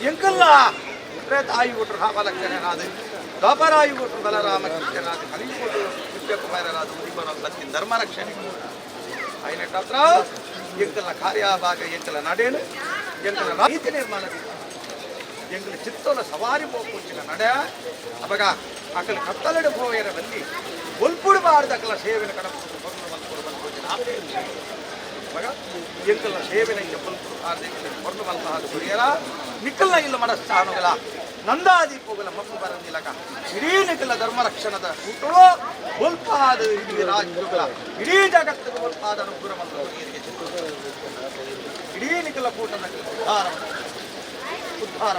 ಎಂಕಲ್ಲ ತ್ರೇತಾಯಿ ಕೊಟ್ಟರು ರಾಮಲಕ್ಷಣನಾದ ದ್ವಾಪರಾಯಿ ಕೊಟ್ಟರು ಬಲರಾಮ ಕೃಷ್ಣನಾದ ಕಲಿಕೊಟ್ಟು ವಿದ್ಯಕುಮಾರರಾದ ಉದಿಪನ ಬತ್ತಿನ ಧರ್ಮ ರಕ್ಷಣೆ అయినట్టు ಎಂಕಲ್ನ ಕಾರ್ಯಭಾಗ ಎಂಕಲ ನಡೆನು ಎಂಕಲ ನೀತಿ ನಿರ್ಮಾಣ ಎಂಕಲ ಚಿತ್ತೋಲ ಸವಾರಿ ಪೋಪುಂಚಿನ ನಡೆ ಅವಾಗ ಅಕಲ ಕತ್ತಲೆಡೆ ಪೋಯರ ಬಲ್ಲಿ ಒಲ್ಪುಡು ಬಾರ್ದ ಅಕಲ ಸೇವೆನ ಕಡಪು ಪೊರ್ಲು ಮಲ್ಪುಡು ಮಲ್ಪುಂಚಿನ ಅವಾಗ ಎಂಕಲ್ನ ಸೇವೆನ ಇಂಚ ಪೊಲ್ಪುಡು ಬಾರ್ದ ಎಂಕಲ ಪೊರ್ಲು ಮಲ್ಪ ಹಾದು ಕುರಿಯರ ನಿಕ್ಕಲ್ನ ಇಲ್ಲ ಮನಸ್ಥಾನಗಳ ನಂದಾದೀಪಗಳ ಮಪ್ಪು ಬರಂದಿಲಕ ಇಡೀ ನಿಖಲ ಧರ್ಮ ರಕ್ಷಣದ ಕೂಟಳು ಒಲ್ಪಾದ ಇಡೀ ರಾಜ್ಯಗಳ ಇಡೀ ಜಗತ್ತಿಗೆ ಒಲ್ಪಾದ ಅನುಗ್ರಹ ಮಂತ್ರ ಇಡೀ ನಿಖಲ ಕೂಟದ ಉದ್ಧಾರ ಉದ್ಧಾರ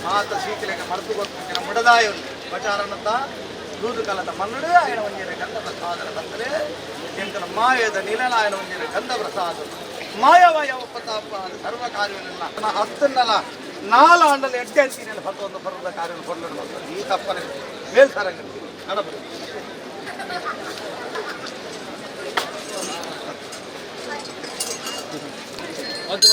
ಮಾತ ಸೀಕಲೆಗೆ ಮರೆತು ಗೊತ್ತು ಮುಡದಾಯ ಪ್ರಚಾರನತ್ತ ದೂದು ಕಲದ ಮನ್ನಡು ఆయన ಒಂಜಿನ ಗಂಧ ಪ್ರಸಾದನ ಬಂದರೆ ಎಂಕಲ ಮಾಯದ ನಿಲನ ఆయన ಒಂಜಿನ ಗಂಧ ಪ್ರಸಾದ ಮಾಯವಯ ಪ್ರತಾಪ ಸರ್ವ ಕಾರ್ಯವನ್ನೆಲ್ಲ ಹತ್ತನ್ನಲ ನಾಲ ಅಂಡಲ ಎಡ್ಡೆ ಅಂತೀನಿ ಒಂದು ಪರ್ವದ ಕಾರ್ಯ ಕೊಡಲು ಈ ತಪ್ಪನೆ ಮೇಲ್ಸರಂಗ ನಡಬ ಒಂದು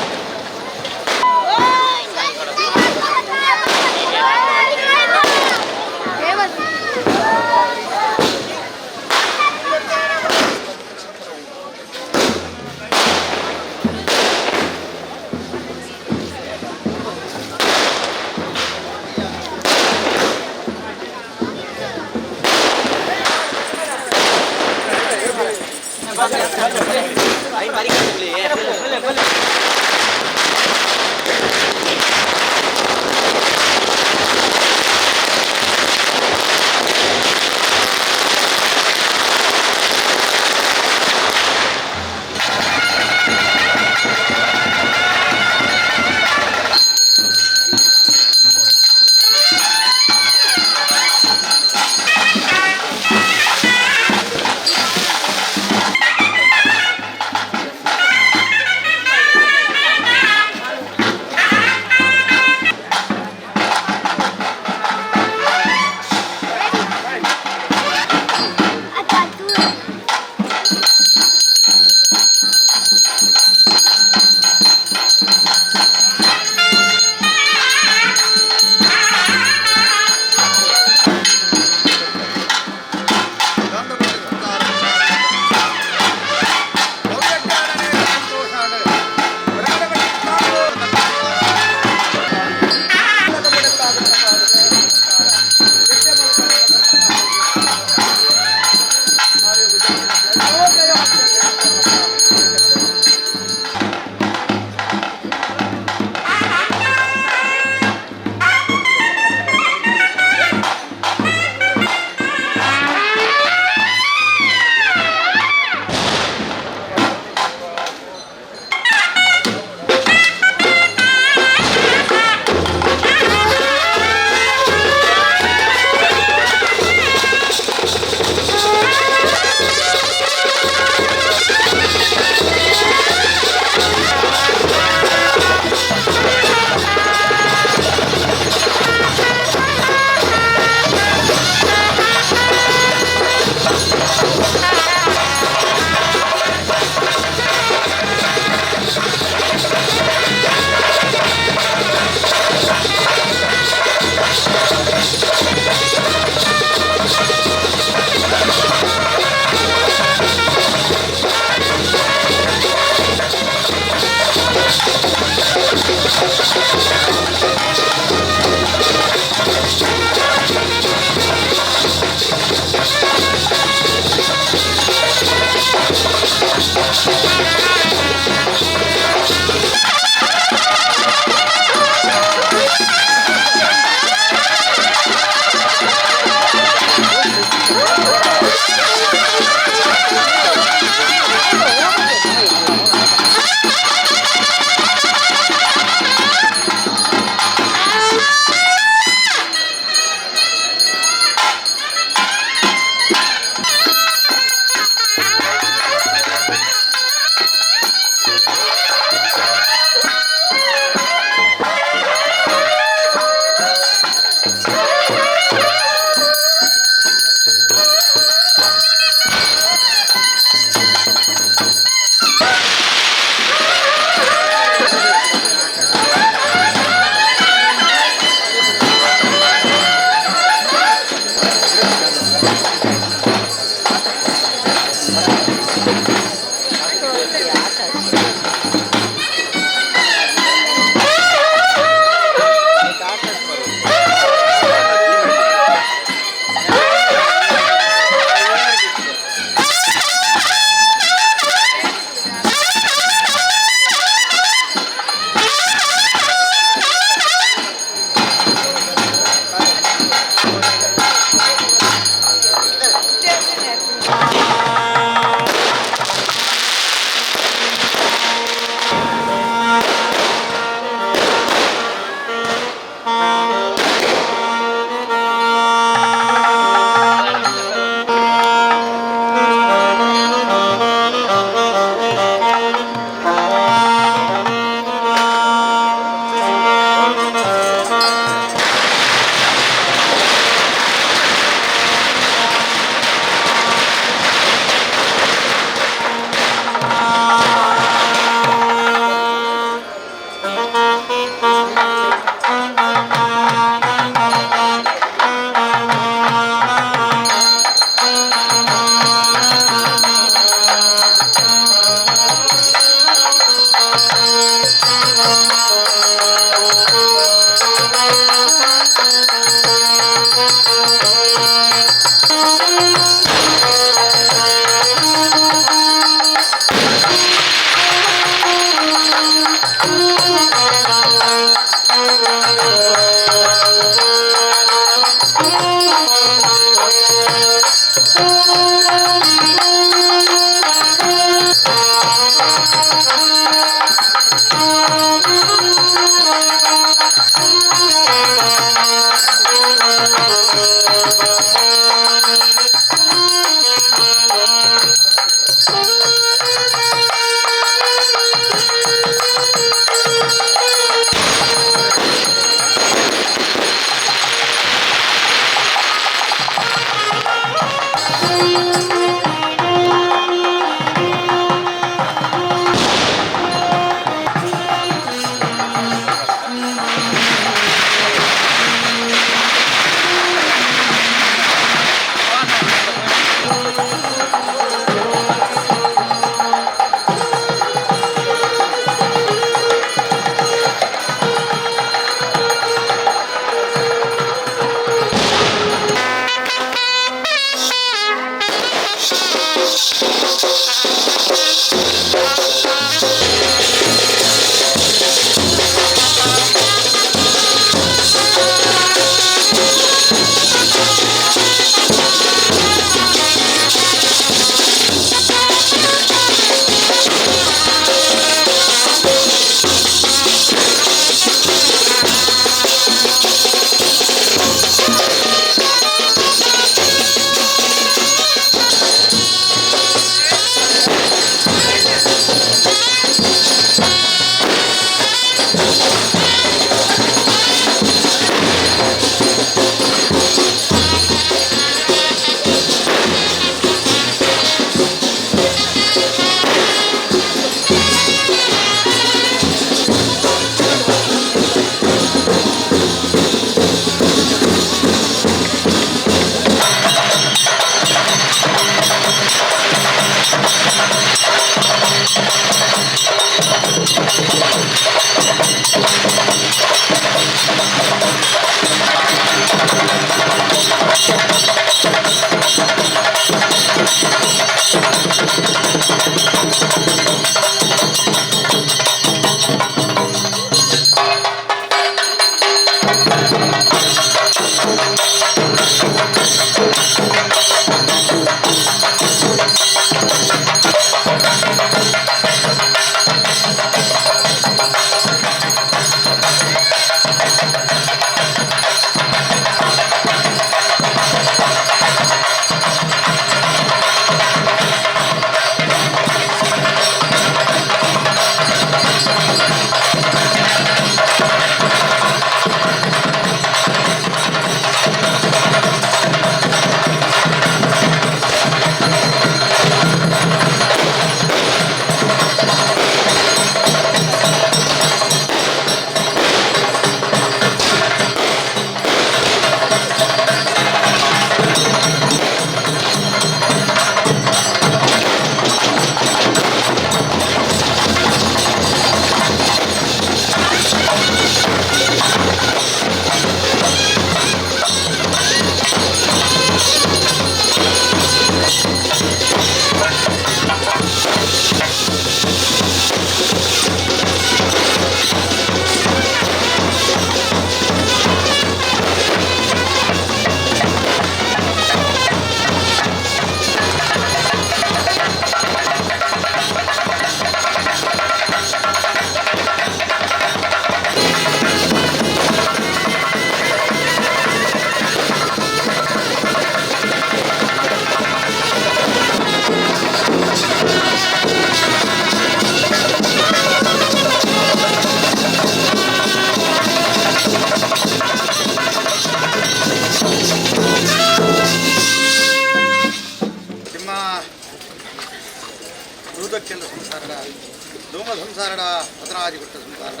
ಧೂಮ ಸಂಸಾರಡ ಪತನಾಜಿ ಗುಟ್ಟ ಸಂಸಾರಡ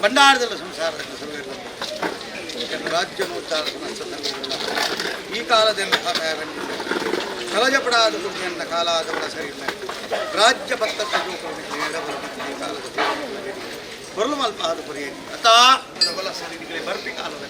ಭಂಡಾರದಲ್ಲ ಸಂಸಾರದ ಸರ್ವೇರ್ಲ ರಾಜ್ಯ ನೋಚಾರ ಸಮಸ್ತ ಸರ್ವೇರ್ಲ ಈ ಕಾಲದಲ್ಲಿ ಕಲಜಪಡಾದ ಪುಣ್ಯನ್ನ ಕಾಲಾದ ಸರಿ ಇಲ್ಲ ರಾಜ್ಯ ಭಕ್ತ ಈ ಕಾಲದ ಬರಲು ಮಲ್ಪ ಆದ ಪುರಿಯ ಅತಾ ಬಲ ಸರಿ ಬರ್ಪಿ ಕಾಲದ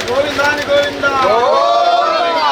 ಗೋವಿಂದಾನಿ ಗೋವಿಂದ. ಗೋವಿಂದ.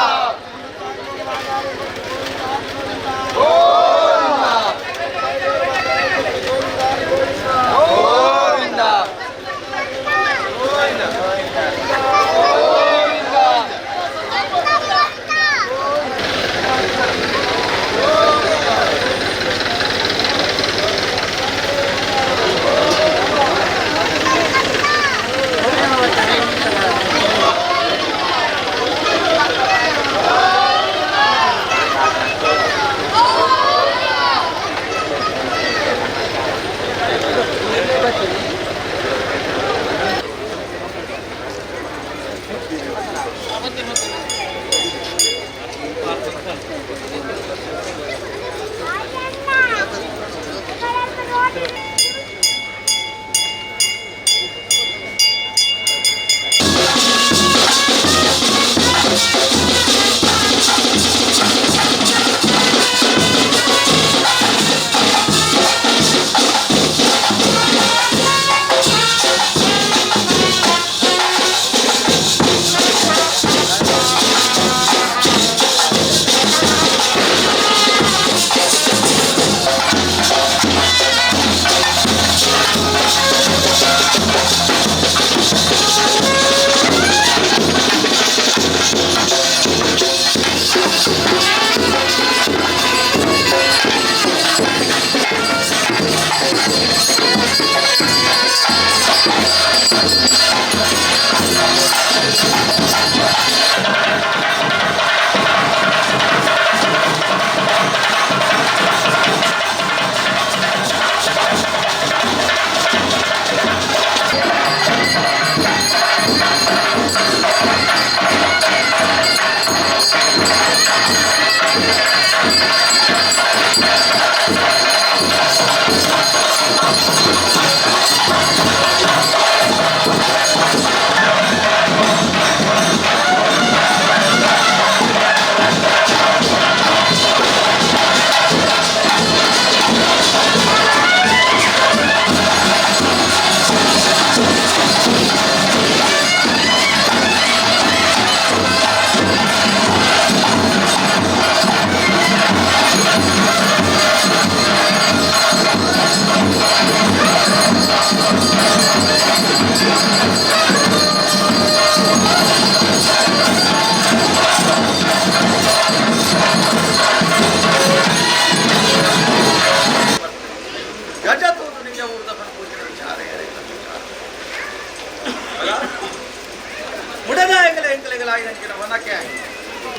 ಎಂಕಲೆಗಳಾಯಿನಂಚಿನ ವನಕ್ಕೆ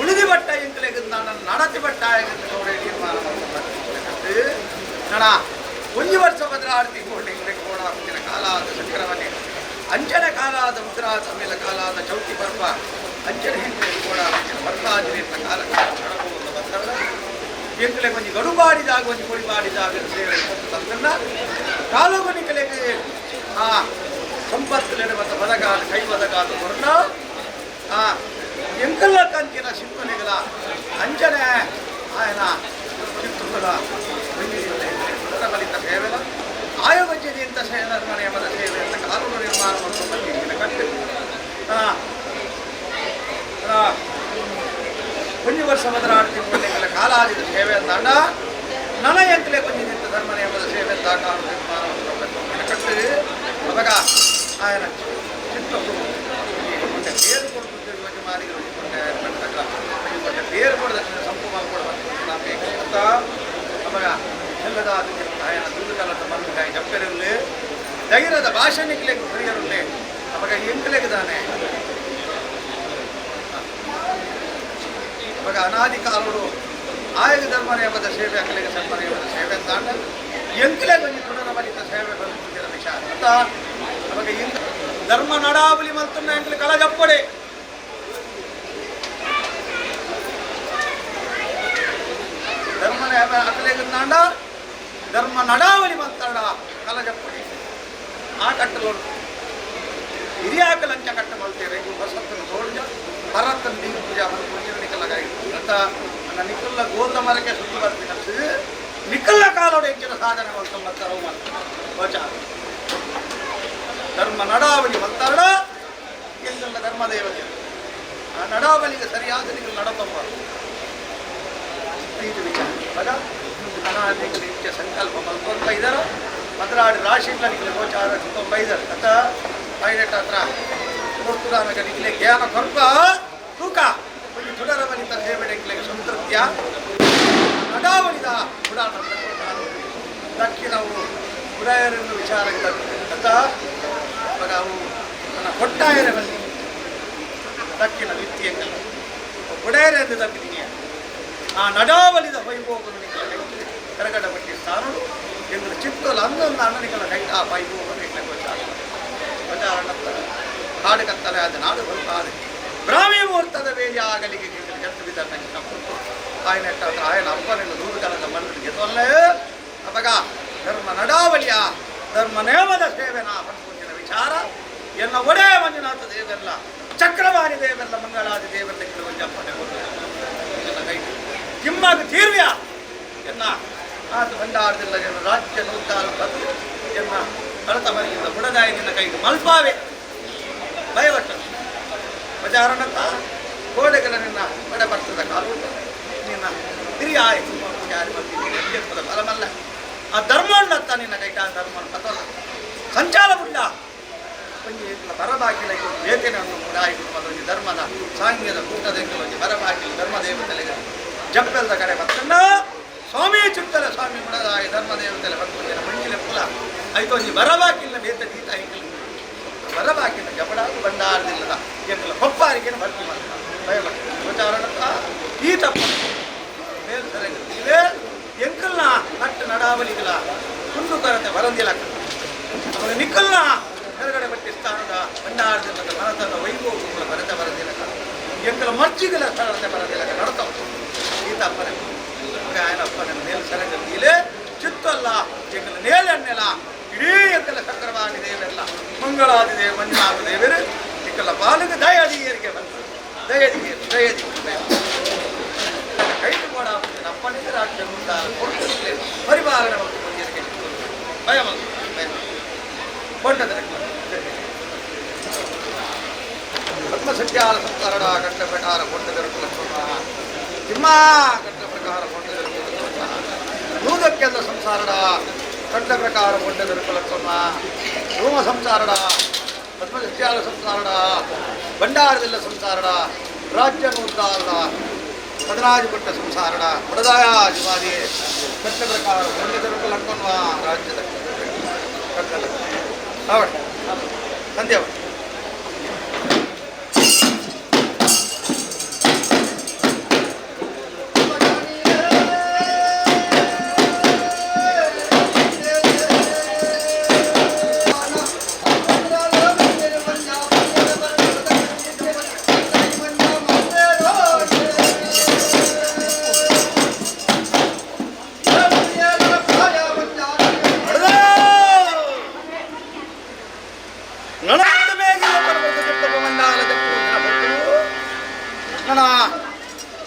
ಉಳಿದಿ ಬಟ್ಟ ಎಂಕಲೆಗ್ ನಡತಿ ಬಟ್ಟ ತೀರ್ಮಾನ ನಣ ಒಂಜಿ ವರ್ಷ ಬದಲಾಡ್ತಿ ಎಂಕಲೆಗ್ ಕೋಡಾಪಿನ ಕಾಲಾದ ಚಕ್ರವನ್ನೇ ಅಂಚನೆ ಕಾಲಾದ ಮುದ್ರಾ ಸಮ್ಮೇಳ ಕಾಲಾದ ಚೌತಿ ಪರ್ವ ಅಂಚನೆ ಎಂಕಲೆಗ್ ಕೋಡಾಪಿನ ಬರ್ಪಾಜಿನ ಕಾಲ ನಡಪುವಂತ ಬಂದರ ಎಂಕಲೆಗ್ ಒಂಜಿ ಗಡುಬಾಡಿದಾಗ ಒಂಜಿ ಕೊಡಿಬಾಡಿದಾಗ ಸೇವೆ ತಂದನ್ನ ಕಾಲುಗನಿಕಲೆಗ್ ಆ ಸಂಪತ್ತುಲೆನ ಮತ್ತು ಬದಗಾದ ಕೈ ಬದಗಾದ ಕೊರ್ನ ಆ ಎಂಕಲ್ಲ ಕಂಚಿನ ಸಿಂಪನೆಗಳ ಅಂಚನೆ ఆయన ಚಿತ್ತುಗಳ ಬಲಿತ ಸೇವೆಲ ಆಯೋಗಜ್ಯದಿಂತ ಧರ್ಮ ನಿಯಮದ ಸೇವೆ ಅಂತ ಕಾನೂನು ನಿರ್ಮಾಣ ಮಾಡುವ ಕಟ್ಟು ಒಂಜಿ ವರ್ಷ ಬದಲಾಡ್ತಿ ಕಾಲಾದಿದ ಸೇವೆ ಅಂದಾಂಡ ನನ ಎಂಕಲೆ ಕೊಂಜಿದಿಂತ ಧರ್ಮ ನಿಯಮದ ಸೇವೆ ಅಂತ ಕಾನೂನು ನಿರ್ಮಾಣ ಕಟ್ಟು ಅವಾಗ ఆయన ಚಿತ್ತಕ್ಕೂ పేరు ಕೊడుతుంది ಮಾರಿಗೆ పేರು కూడా ಸಂಪು ಕೂಡ ಅವಾಗ ಎಲ್ಲದ ఆయన దూదుకలత మన్నుకాయ ಜಪ್ಪೆರಲ್ಲೇ ಧೈರ್ಯದ ಭಾಷೆ ನಿಕ್ಲೆಗ್ ಹುರಿಯರುಲ್ಲೆ ಅವಾಗ ಎಂಕಲೆಗ್ ಅವಾಗ ಅನಾದಿ ಕಾಲುಡು ಆಯಗ ಧರ್ಮ ನಿಯಮದ ಸೇವೆ ಅಕಲೆಗೆ ಧರ್ಮ ನಿಯಮದ ಸೇವೆ ಅಂತಾಂಡ ಎಂಕಲೆಗ್ ಒಂಜಿ ತುಡರ ಬಲಿತ ಸೇವೆ ಬದುಕುತ್ತಿರ ವಿಚಾರ ಅಂತ ಅವಾಗ ಇಂದ ಧರ್ಮ ನಡಾವಲಿ ಮಲ್ತುನ್ನ ಎಂಕಲೆ ಕಲ ಜಪ್ಪಡೆ ಧರ್ಮ ಅಕಲೆಗ್ ಧರ್ಮ ನಡಾವಲಿ ಮಲ್ತಾಡ ಕಲ ಜಪ್ಪಡೆ ಆ ಕಟ್ಟಲು ಹಿರಿಯಾಕಲಂಚ ಕಟ್ಟ ಮಲ್ತೇವೆ ಬಸತ್ತನ್ನು ತೋಡ್ಜ ಭರತನ್ನು ನೀರು ಪೂಜಾ ಪೂಜೆ ನಿಕಲಗಾಯಿ ಅಂತ ನನ್ನ ನಿಕಲ್ಲ ಗೋಲ್ದ ಮರಕ್ಕೆ ಸುತ್ತು ಬರ್ತೀನಿ ನಿಕಲ್ಲ ಕಾಲೋಡ ಹೆಚ್ಚಿನ ಸಾಧನೆ ಮಲ್ತೊಂಬತ್ತರ ಗೋಚಾರ ಧರ್ಮ ನಡಾವಳಿ ಮಲ್ತಾಡ ಎಂದಲ್ಲ ಧರ್ಮದೇವತೆ ಆ ನಡಾವಳಿಗೆ ಸರಿಯಾದ ನೀವು ನಡತಮ್ಮ ಇದು ವಿಚಾರ ಅವಾಗ ನಿತ್ಯ ಸಂಕಲ್ಪ ಮಲ್ಕೊಂತ ಇದ್ದಾರ ಮದ್ರಾಡಿ ರಾಶಿ ನಿಖಲ ಗೋಚಾರ ತೊಂಬ ಇದ್ದಾರೆ ಅತ್ತ ಪೈಲಟ್ ಹತ್ರ ಕೊಡ್ತುರಾಮಗ ನಿಖಲೆ ಜ್ಞಾನ ಕೊರ್ಪ ತೂಕ ಒಂಜಿ ತುಡರ ಬಲಿತ ಸೇವೆ ನಿಖಲೆಗೆ ಸಂತೃಪ್ತಿಯ ನಡಾವಳಿದ ಉಡಾನ ದಕ್ಕಿನವು ಉಡಾಯರನ್ನು ವಿಚಾರ ಅತ್ತ ಅವಾಗ ಅವು ನನ್ನ ಕೊಟ್ಟಾಯರ ಬಲ್ಲಿ ದಕ್ಕಿನ ವಿತ್ತಿ ಎಂಕಲ್ಲ ಒಡೆಯರೆ ಎಂದು ದಕ್ಕಿದೀನಿ ಆ ನಡಾವಲಿದ ವೈಭೋಗನು ನಿಖಲ ಕರಗಡ ಪಟ್ಟಿ ಸ್ಥಾನಡು ಎಂದ್ರೆ ಚಿತ್ತಲ ಅಂದೊಂದು ಅಣ್ಣನಿಕಲ ಕೈ ಆ ವೈಭೋಗನು ಎಂಗ್ಲೆ ಗೋಚಾರ ಗೋಚಾರ ಕಾಡು ಕತ್ತಲೆ ಆದ ನಾಡು ಬರುತ್ತಾರೆ ಬ್ರಾಹ್ಮಿ ಮುಹೂರ್ತದ ವೇಜ ಆಗಲಿಗೆ ಜತ್ತು ಬಿದ್ದ ఆయన ఆయన ಅಪ್ಪನಿಂದ ದೂರು ಕಾಲದ ಮಣ್ಣು ತೊಲ್ಲೆ ಅವಾಗ ಧರ್ಮ ನಡಾವಳಿಯ ಧರ್ಮ ನೇಮದ ಸೇವೆನ ಪಂಚಿನ ವಿಚಾರ ಎನ್ನ ಒಡೆಯ ಮಂಜುನಾಥ ದೇವೆಲ್ಲ ಚಕ್ರವಾಣಿ ದೇವೆಲ್ಲ ಮಂಗಳಾದಿ ದೇವೆಲ್ಲ ಕೆಲವೊಂದು ಕೈ ಕಿಮ್ಮಾಗ ತೀರ್ವ್ಯ ಎನ್ನ ಆತ ಭಂಡಾರದಿಲ್ಲ ಎನ್ನ ರಾಜ್ಯ ನೂತಾರ ಬದು ಎನ್ನ ಕಳತ ಮನೆಯಿಂದ ಬುಡದಾಯಿ ನಿನ್ನ ಕೈಗೆ ಮಲ್ಪಾವೆ ಭಯವಟ್ಟು ಬಜಾರಣತ್ತ ಕೋಡೆಗಳ ನಿನ್ನ ಬಡ ಬರ್ತದ ಕಾಲು ನಿನ್ನ ಹಿರಿಯ ಆಯ್ತು ಯಾರು ಬರ್ತೀನಿ ಬಲಮಲ್ಲ ಆ ಧರ್ಮಣ್ಣತ್ತ ನಿನ್ನ ಕೈಟ ಧರ್ಮ ಕಥಲ್ಲ ಸಂಚಾರ ಬುಡ್ಡ ಒಂಜಿ ಬರಬಾಕಿಲ ಬೇತೇನೆ ಒಂದು ಮುಡಾಯಿ ಒಂಜಿ ಧರ್ಮದ ಸಾಂಗ್ಯದ ಕೂಟದ ಒಂಜಿ ಬರಬಾಕಿಲ ಧರ್ಮ ದೇವತೆಲೆಗೆ ಜಪ್ಪೆಲ್ದ ಕಡೆ ಬತ್ತಣ್ಣ ಸ್ವಾಮಿ ಚುತ್ತಲ ಸ್ವಾಮಿ ಮುಡದಾಯ ಧರ್ಮ ದೇವತೆಲೆ ಬತ್ತೊಂಜಿನ ಮಂಜಿಲೆ ಪುಲ ಐತೊಂಜಿ ಒಂಜಿ ಬರಬಾಕಿಲ್ಲ ಬೇತೆ ದೀತ ಐಕಲ್ ಬರಬಾಕಿಲ್ಲ ಜಪಡಾಗು ಬಂಡಾರದಿಲ್ಲದ ಎಂಕಲ ಕೊಪ್ಪಾರಿಕೆನ ಭರ್ತಿ ಮಾಡ್ತ ಭಯಪಟ್ಟು ವಿಚಾರಣತ್ತ ಈ ತಪ್ಪ ಮೇಲ್ ಸರಿಯಾಗಿ ಎಂಕಲ್ನ ಕಟ್ಟು ನಡಾವಲಿಗಳ ಕುಂದು ಕೊರತೆ ಬರಂದಿಲ್ಲ ಅವನು ನಿಕ್ಕಲ್ನ ಹೊರಗಡೆ ಬಟ್ಟಿ ಸ್ಥಾನದ ಭಂಡಾರದಿಲ್ಲದ ಮನತದ ವೈಭೋಗಗಳ ಬರತೆ ಬರಂದಿಲ್ಲ ಎಂಕಲ ಮರ್ಜಿಗಳ ಸರಳತೆ ಬರಂದಿಲ್ಲ ನಡತಾವ ಈ ತಪ್ಪನೆ ఆయన ಅಪ್ಪನ ಮೇಲ್ ಸರಗಲ್ಲಿಲೆ ಚಿತ್ತಲ್ಲ ಎಂಕಲ ನೇಲನ್ನೆಲ ಇಡೀ ಎಂಕಲ ಚಕ್ರವಾಣಿ ದೇವರೆಲ್ಲ ಮಂಗಳಾದಿ ದೇವ ಮಂಜುನಾಥ ದೇವರು ನಿಕ್ಕಲ ಪಾಲಿಗೆ ದಯದಿಯರಿಗೆ ಬಂತು ದಯದಿಗೆ ದಯದಿ ಕೈದು ಕೂಡ ಅಪ್ಪನಿಗೆ ರಾಜ್ಯ ಕೊಡ್ತಿರ್ಲಿಲ್ಲ ಪರಿಪಾಲನೆ ಮಂದಿರಕ್ಕೆ ಭಯ ಭಯ ಕೊಂಡದ ಪದ್ಮಸತ್ಯಾಲ ಸಂತಾರಡ ಕಟ್ಟ ಪ್ರಕಾರ ಕೊಂಡದರು ಲಕ್ಷ್ಮಣ ತಿಮ್ಮ ಕಟ್ಟ ಪ್ರಕಾರ ಕೊಂಡದರು ನೂದಕ್ಕೆಲ್ಲ ಸಂಸಾರಡ ಕಟ್ಟ ಪ್ರಕಾರ ಕೊಂಡದರು ಲಕ್ಷ್ಮಣ ಧೂಮ ಸಂಸಾರಡ ಪದ್ಮಸತ್ಯಾಲ ಸಂಸಾರಡ ಭಂಡಾರದಿಲ್ಲ ಸಂಸಾರಡ ರಾಜ್ಯ ನೂದ್ದಾರಡ ಪದರಾಜಪಟ್ಟ ಸಂಸಾರಡ ಬಡದಾಯ ಶಿವಾದಿ ಕಟ್ಟ ಪ್ರಕಾರ ಕೊಂಡದರು ಲಕ್ಷ್ಮಣ ರಾಜ್ಯದ ಕಟ್ಟಲ ಅವಡ ಸಂಧ್ಯಾ. ನನ್ನ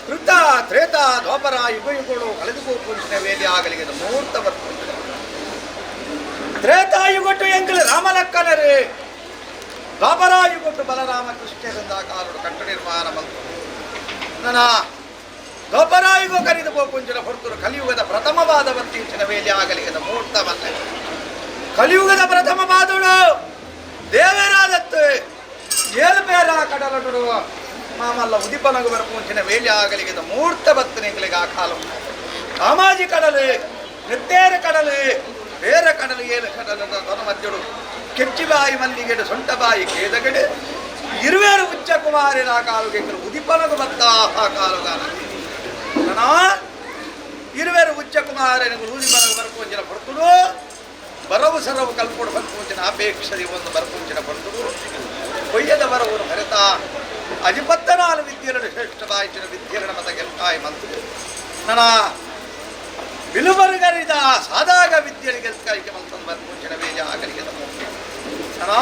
ಕೃತ ತ್ರೇತ ದ್ವಾಪರ ಯುಗ ಯುಗಗಳು ಕಳೆದುಕೋಪುಂಚಿನ ವೇದಿ ಆಗಲಿಗೆ ಮುಹೂರ್ತ ಬರ್ಪುಂಚಿನ ತ್ರೇತಾಯುಗೊಟ್ಟು ಎಂಕಲು ರಾಮಲಕ್ಕನರು ದ್ವಾಪರಾಯುಗೊಟ್ಟು ಬಲರಾಮ ಕೃಷ್ಣರಿಂದ ಕಾಲುಡು ಕಟ್ಟ ನಿರ್ಮಾಣ ಬಂತು. ನನ್ನ ದ್ವಾಪರಾಯುಗ ಕರಿದು ಪೋಪುಂಚಿನ ಹೊರತುರು ಕಲಿಯುಗದ ಪ್ರಥಮವಾದ ವರ್ತಿಂಚಿನ ವೇದಿ ಆಗಲಿಗೆ ಮುಹೂರ್ತ ಬಂದ. ಕಲಿಯುಗದ ಪ್ರಥಮ ಬಾದುಡು ದೇವರಾದತ್ತು ಏಳು ಪೇರ ಕಡಲಡು ಮಾಮಲ್ಲ ಉದಿಪನಗು ಬರಪುಂಚಿನ ವೇಲಿ ಆಗಲಿಗೆ ಮೂರ್ತ ಬತ್ತನೆಗಳಿಗೆ ಆ ಕಾಲ ಕಾಮಾಜಿ ಕಡಲು ನೆತ್ತೇರ ಕಡಲು ಬೇರೆ ಕಡಲು ಏಳು ಕಡಲು ತೊನ ಮಧ್ಯಡು ಕೆಚ್ಚಿಬಾಯಿ ಮಲ್ಲಿಗೆಡು ಸೊಂಟಬಾಯಿ ಕೇದಗಡೆ ಇರುವೇರು ಉಚ್ಚ ಕುಮಾರಿನ ಕಾಲುಗೆ ಉದಿಪನಗು ಬತ್ತ ಆ ಕಾಲುಗಾನ ಇರುವೇರು ಉಚ್ಚ ಕುಮಾರನಿಗೆ ಉದಿಪನಗು ಬರಪುಂಚಿನ ಹೊರತುಡು ಬರವು ಸರವು ಕಲ್ಪೋಡು ಬರ್ಪುಂಚಿನ ಅಪೇಕ್ಷೆ ಒಂದು ಬರ್ಪುಂಚಿನ ಹೊರತುಡು ಕೊಯ್ಯದ ಬರವು ಭರತ ಅಜಿಪತ್ತನಾಲು ವಿದ್ಯೆರಡು ಶ್ರೇಷ್ಠವಾಯಿತಿನ ವಿದ್ಯೆರಡ ಮತ ಗೆಲ್ತಾಯಿ ಮಂತು. ನನ್ನ ಬಿಲುಬರುಗರಿದ ಸಾದಾಗ ವಿದ್ಯೆಗೆ ಗೆಲ್ತಾಯಿಕೆ ಮಂತಂದು ಬರ್ಪುಂಚಿನ ಬೇಜ ಆಗಲಿಗೆ ನನ್ನ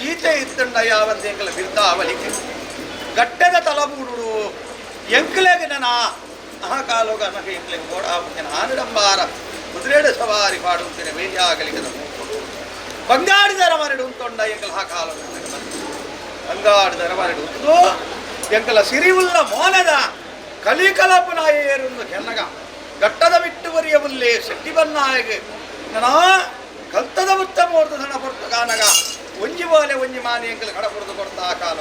ಈಚೆ ಇತ್ತಂಡ ಯಾವಂತ ಎಂಕಲ ಬಿರ್ದಾವಲಿಕೆ ಗಟ್ಟದ ತಲಬೂಡು ಎಂಕಲೆಗೆ ನನ್ನ ಅಹಕಾಲೋಗ ನಗೆ ಎಂಕಲೆಗೆ ಓಡಾಪುಂಚಿನ ಆನಡಂಬಾರ ಕುದುರೆಡು ಸವಾರಿ ಪಾಡುಂಚಿನ ಬೇಜ ಆಗಲಿಗೆ ಬಂಗಾಡಿದರ ಮರಡು ಉಂತೊಂಡ ಎಂಕಲ ಹಾಕಾಲ ಬಂಗಾಡಿದರ ಮರಡು ಉಂಟು ಎಂಕಲ ಸಿರಿವುಲ್ಲ ಮೋನದ ಕಲಿಕಲಪು ನಾಯೇರುಂದು ಕೆನ್ನಗ ಗಟ್ಟದ ಬಿಟ್ಟು ಬರಿಯಬುಲ್ಲೆ ಶೆಟ್ಟಿ ಬನ್ನಾಯಗೆ ನಾ ಕಲ್ತದ ಉತ್ತ ಮೋರ್ದು ಸಣ ಹೊರ್ತು ಕಾನಗ ಒಂಜಿ ಬೋಲೆ ಒಂಜಿ ಮಾನಿ ಎಂಕಲ ಕಡ ಹೊರದು ಕೊಡ್ತಾ ಕಾಲ.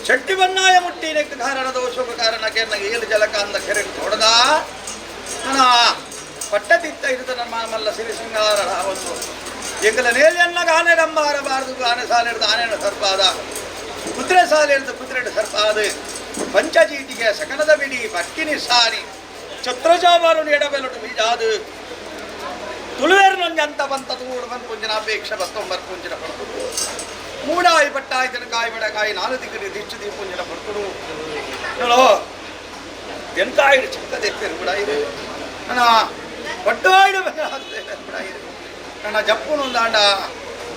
ಶೆಟ್ಟಿ ಬನ್ನಾಯ ಮುಟ್ಟಿನಕ್ಕೆ ಕಾರಣ ದೋಷಕ ಕಾರಣ ಕೆನ್ನ ಏಳು ಜಲಕ ಅಂದ ಕೆರೆಗೆ ತೊಡದ ನನ್ನ ಪಟ್ಟದಿತ್ತ ಇರುತ್ತ ನಮ್ಮ ಮಲ್ಲ ಸಿರಿ ಸಿಂಗಾರ ಒಂದು ಎಂಗಲ ನೇಲೆನ್ನ ಗಾನೆ ಡಂಬಾರಬಾರದು ಆನೆ ಸಾಲಿಡ್ದು ಆನೆಯನ್ನು ಸರ್ಪಾದ ಕುದುರೆ ಸಾಲಿಡ್ದು ಕುದುರೆ ಸರ್ಪಾದ ಪಂಚಜೀಟಿಗೆ ಸಕನದ ಬಿಡಿ ಪಕ್ಕಿನಿ ಸಾರಿ ಛತ್ರಜಾಬಾರು ಎಡಬೆಲಟು ಬೀಜಾದು ತುಳುವೇರು ಅಂತ ಬಂತ ತೂಡು ಬಂದು ಅಪೇಕ್ಷೆ ಬತ್ತೊಂಬರ್ ಪುಂಜಿನ ಪಡ್ತುಡು ಮೂಡಾಯಿ ಪಟ್ಟಾಯಿ ತಿನಕಾಯಿ ಬಡಕಾಯಿ ನಾಲು ದಿಕ್ಕಡಿ ದಿಚ್ಚು ದೀಪುಂಜಿನ ಪಡ್ತುಡು ನೋಡೋ ತೆನ್ಕಾಯಿಡು ಚಿಕ್ಕ ದೇವರು ಕೂಡ ಇದು ನನ್ನ ಪಟ್ಟಾಯಿಡು ಕೂಡ ಇದು ನನ್ನ ಜಪ್ಪುನು ದಾಂಡ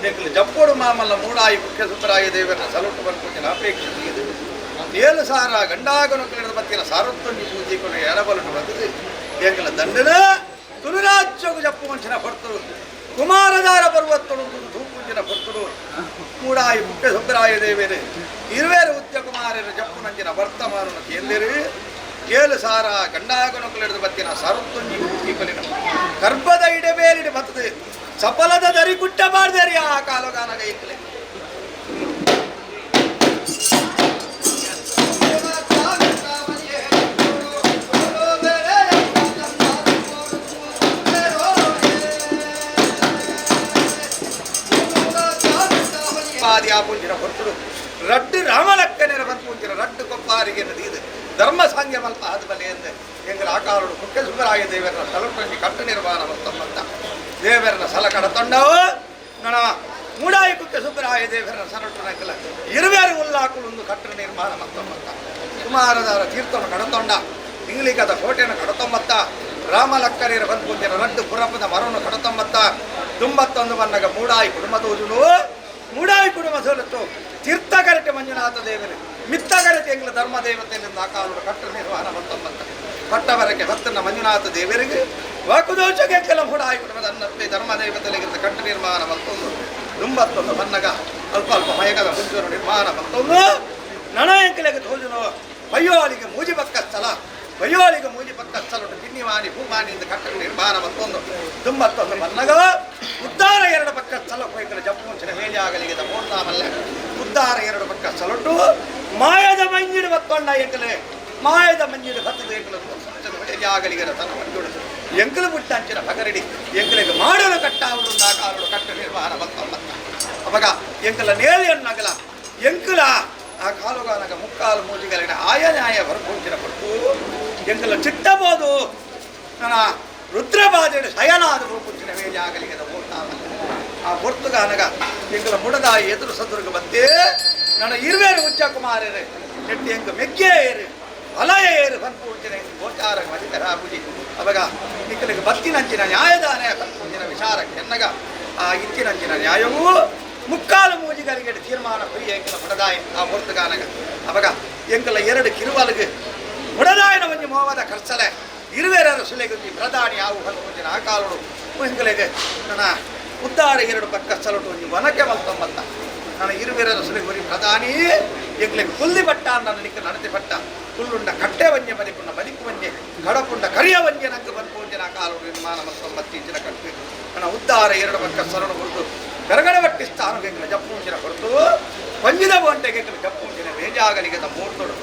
ಎಂಕಲು ಜಪ್ಪುಡು ಮಾಮಲ್ಲ ಮೂಡಾಯಿ ಮುಖ್ಯ ಸುಬ್ಬರಾಯ ದೇವರನ್ನ ಸಲುಟು ಬರ್ಪುಂಜಿನ ಅಪೇಕ್ಷೆ ಇದು ಏಳು ಸಾರ ಗಂಡಾಗನು ಕಲಿದ ಬತ್ತಿನ ಸಾರತ್ತೊಂಜಿ ಪೂಜೆಕೊಂಡು ಎಡಬಲಟು ಬಂದಿದೆ ಎಂಕಲ ದಂಡನ ತುಳುರಾಜ್ಯಗು ಜಪ್ಪು ಮಂಚಿನ ಹೊರ್ತರು ಕುಮಾರದಾರ ಪರ್ವತ್ತಡು ಧೂಪುಂಜಿನ ಹೊರ್ತುಡು ಮೂಡಾಯಿ ಮುಖ್ಯ ಸುಬ್ಬರಾಯ ದೇವೇರು ಇರುವೇರು ಉದ್ಯ ಕುಮಾರರ ಜಪ್ಪು ನಂಜಿನ ವರ್ತಮಾನನ ಕೇಂದಿರು ಏಳು ಸಾರ ಗಂಡಾಗನು ಕಲಿದ ಬತ್ತಿನ ಸಾರತ್ತೊಂಜಿ ಪೂಜೆ ಕೊಲಿನ ಗರ್ಭದ ಇಡಬೇಲಿಡಿ ಬರ್ತದೆ ಸಫಲದ ದರಿ ಕುಟ್ಟ ಬಾರ್ದರಿ ಆ ಕಾಲಗಾನಗ ಇಕ್ಕಲೆ. ಆಪುಂಜಿನ ಹೊರತುಡು ರಡ್ಡು ರಾಮಲಕ್ಕನೆರ ಬಂದು ರಡ್ಡು ಕೊಪ್ಪಾರಿಗೆ ಇದು ಧರ್ಮ ಸಾಂಗ್ಯ ಮಲ್ಪ ಆದ ಬಲೆ ಎಂದು ಎಂಗಳ ಆಕಾರಡು ಕುಕ್ಕೆ ಸುಬ್ಬರಾಯ ದೇವರನ್ನ ಸಲುಟಂಜಿ ಕಟ್ಟು ನಿರ್ಮಾಣ ಮತ್ತೊಮ್ಮತ್ತ ದೇವರನ್ನ ಸಲ ಕಡ ತಂಡವು ನನ್ನ ಮೂಡಾಯಿ ಕುಕ್ಕೆ ಸುಬ್ಬರಾಯ ದೇವರನ್ನ ಸಲಟು ನಕಲ ಇರುವೇರು ಉಲ್ಲಾಕುಲೊಂದು ಕಟ್ಟು ನಿರ್ಮಾಣ ಮತ್ತೊಮ್ಮತ್ತ ಕುಮಾರದವರ ತೀರ್ಥವನ್ನು ಕಡತೊಂಡ ಇಂಗ್ಲಿಕದ ಕೋಟೆಯನ್ನು ಕಡತೊಂಬತ್ತ ರಾಮಲಕ್ಕರಿಯರ ಬಂದು ರಡ್ಡು ಪುರಪದ ಮರವನ್ನು ಕಡತೊಂಬತ್ತ ತುಂಬತ್ತೊಂದು ಬನ್ನಗ ಮೂಡಾಯಿ ಕುಟುಂಬ ತೋಜುನು ಮೂಡಾಯಿ ಕುಟುಂಬ ಸೋಲತ್ತು ತೀರ್ಥಕರಟೆ ಮಂಜುನಾಥ ದೇವರು ಮಿತ್ತಗರಟೆ ಎಂಗ್ಲ ಧರ್ಮ ದೇವತೆಯಿಂದ ಆಕಾಲುಡು ಕಟ್ಟ ನಿರ್ವಹಣ ಮತ್ತೊಂಬತ್ತ ಪಟ್ಟವರಕ್ಕೆ ಭತ್ತನ ಮಂಜುನಾಥ ದೇವರಿಗೆ ವಾಕುದೋಷಕ್ಕೆ ಕೆಲ ಮೂಡಾಯಿ ಕುಟುಂಬದ ಅನ್ನಪ್ಪೆ ಧರ್ಮ ದೇವತೆಗಳಿಗಿಂತ ಕಟ್ಟ ನಿರ್ಮಾಣ ಮತ್ತೊಂದು ದುಂಬತ್ತೊಂದು ಬನ್ನಗ ಅಲ್ಪ ಅಲ್ಪ ಮಯಗದ ಮುಂಚೂರು ನಿರ್ಮಾಣ ಮತ್ತೊಂದು ನಣ ಎಂಕಲೆಗೆ ತೋಜುನು. ಪಯ್ಯೋಳಿಗೆ ಮೂಜಿ ಪಕ್ಕ ಸ್ಥಳ ಪಯ್ಯೋಳಿಗೆ ಮೂಜಿ ಪಕ್ಕ ಸ್ಥಳ ಪಿನ್ನಿವಾಣಿ ಭೂಮಾನಿಯಿಂದ ಕಟ್ಟಡ ನಿರ್ಮಾಣ ಮತ್ತೊಂದು ತುಂಬತ್ತೊಂದು ಮನ್ನಗ ಉದ್ದಾರ ಎರಡು ಪಕ್ಕ ಸ್ಥಳ ಕೊಯ್ಕಲ ಜಪ್ಪುಂಚಿನ ವೇಲಿ ಆಗಲಿಗೆ ಮೂರ್ತಾಮಲ್ಲ ಉದ್ದಾರ ಎರಡು ಪಕ್ಕ ಸ್ಥಳಟ್ಟು ಮಾಯದ ಮಂಜಿಡು ಬತ್ತೊಂಡ ಎಂಕಲೆ ಮಾಯದ ಮಂಜಿಡು ಹತ್ತದ ಎಂಕಲ ವೇಲಿ ಆಗಲಿಗೆ ತನ್ನ ಮಂಜುಡು ಎಂಕಲು ಮುಟ್ಟಂಚಿನ ಪಗರಡಿ ಎಂಕಲಿಗೆ ಮಾಡಲು ಕಟ್ಟಾವಡು ನಾಕಾಲುಡು ಕಟ್ಟ ನಿರ್ಮಾಣ ಬತ್ತೊಂಬತ್ತ ಅವಾಗ ಎಂಕಲ ನೇಲಿಯನ್ನಗಲ ಎಂಕಲ ಆ ಕಾಲುಗಾನಗ ಮುಕ್ಕಾಲು ಮೂಜಿಗಲಿನ ಆಯ ನ್ಯಾಯ ಹೊರಪೂಂಚಿನ ಕೊಟ್ಟು ಎಂಕಲ ಚಿಟ್ಟಬೋದು ನನ್ನ ರುದ್ರಬಾಧೆಡು ಶಯನಾದ ರೂಪುಂಚಿನ ವೇಲಿ ಆಗಲಿಗೆ ಮೂರ್ತಾಮಲ್ಲ ಆ ಹೊರ್ತುಗಾನಗ ಎಂಕಲ ಮುಡದಾಯಿ ಎದುರು ಸದುರ್ಗ ಬಂದೇ ನನ್ನ ಇರುವೇರು ಉಚ್ಚ ಕುಮಾರರು ನೆಟ್ಟಿ ಎಂಕ ಮೆಗ್ಗೆ ಏರು ಅಲಯ ಏರು ಪನ್ಪೂಂಚಿನ ಗೋಚಾರ ಮದಿತರಾಬುಜಿ ಅವಾಗ ನಿಕ್ಕಲಿಗೆ ಬತ್ತಿನಂಚಿನ ನ್ಯಾಯದಾನ ಪನ್ಪೂಂಚಿನ ವಿಚಾರ ಎನ್ನಗ ಆ ಇತ್ತಿನಂಚಿನ ನ್ಯಾಯವೂ ಮುಕ್ಕಾಲು ಮೂಜಿಗಲಿಗೆ ತೀರ್ಮಾನ ಪ್ರಿಯ ಎಂಕಲ ಮುಡದಾಯ ಆ ಹೊರ್ತುಗಾನಗ ಅವಾಗ ಎಂಕಲ ಎರಡು ಕಿರುವಲಗು ಮುಡದಾಯನ ಒಂಜಿ ಮೋವದ ಖರ್ಚಲೆ ಇರುವೇರರ ಸುಲೆಗುಂಜಿ ಪ್ರಧಾನಿ ಆವು ಪನ್ಪೂಂಚಿನ ಆ ಕಾಲುಡು ಎಂಕಲೆಗೆ ನನ್ನ ಉದ್ದಾರ ಎರಡು ಪಕ್ಕ ಸ್ಥಳಟು ಒಂಜಿ ವನಕೆ ಮಲ್ತೊಂಬತ್ತ ನನ್ನ ಇರುವೆರರ ಸುಲೆಗುರಿ ಪ್ರಧಾನಿ ಎಂಕಲೆಗೆ ಕುಲ್ಲಿ ಬಟ್ಟ ನನ್ನ ನಿಕ್ಕ ನಡತೆ ಪಟ್ಟ ಕುಲ್ಲುಂಡ ಕಟ್ಟೆ ವಂಜೆ ಬಲಿಪುಂಡ ಬಲಿಪು ವಂಜೆ ಕಡಪುಂಡ ಕರಿಯ ವಂಜೆ ನಂಗೆ ಪನ್ಪೂಂಚಿನ ಕಾಲುಡು ನಿರ್ಮಾಣ ಮತ್ತೊಂಬತ್ತೀಚಿನ ಕಟ್ಟು ನನ್ನ ಉದ್ದಾರ ಎರಡು ಪಕ್ಕ ಸರಳು ಹೊರತು ಕರಗಡ ಬಟ್ಟಿ ಸ್ಥಾನಕ್ಕೆ ಎಂಕಲ ಜಪ್ಪುಂಚಿನ ಹೊರತು ಪಂಜಿದ ಬೋಂಟೆಗೆ ಎಂಕಲ ಜಪ್ಪುಂಚಿನ ಬೇಜಾಗಲಿಗೆ ಮೂರ್ತುಡು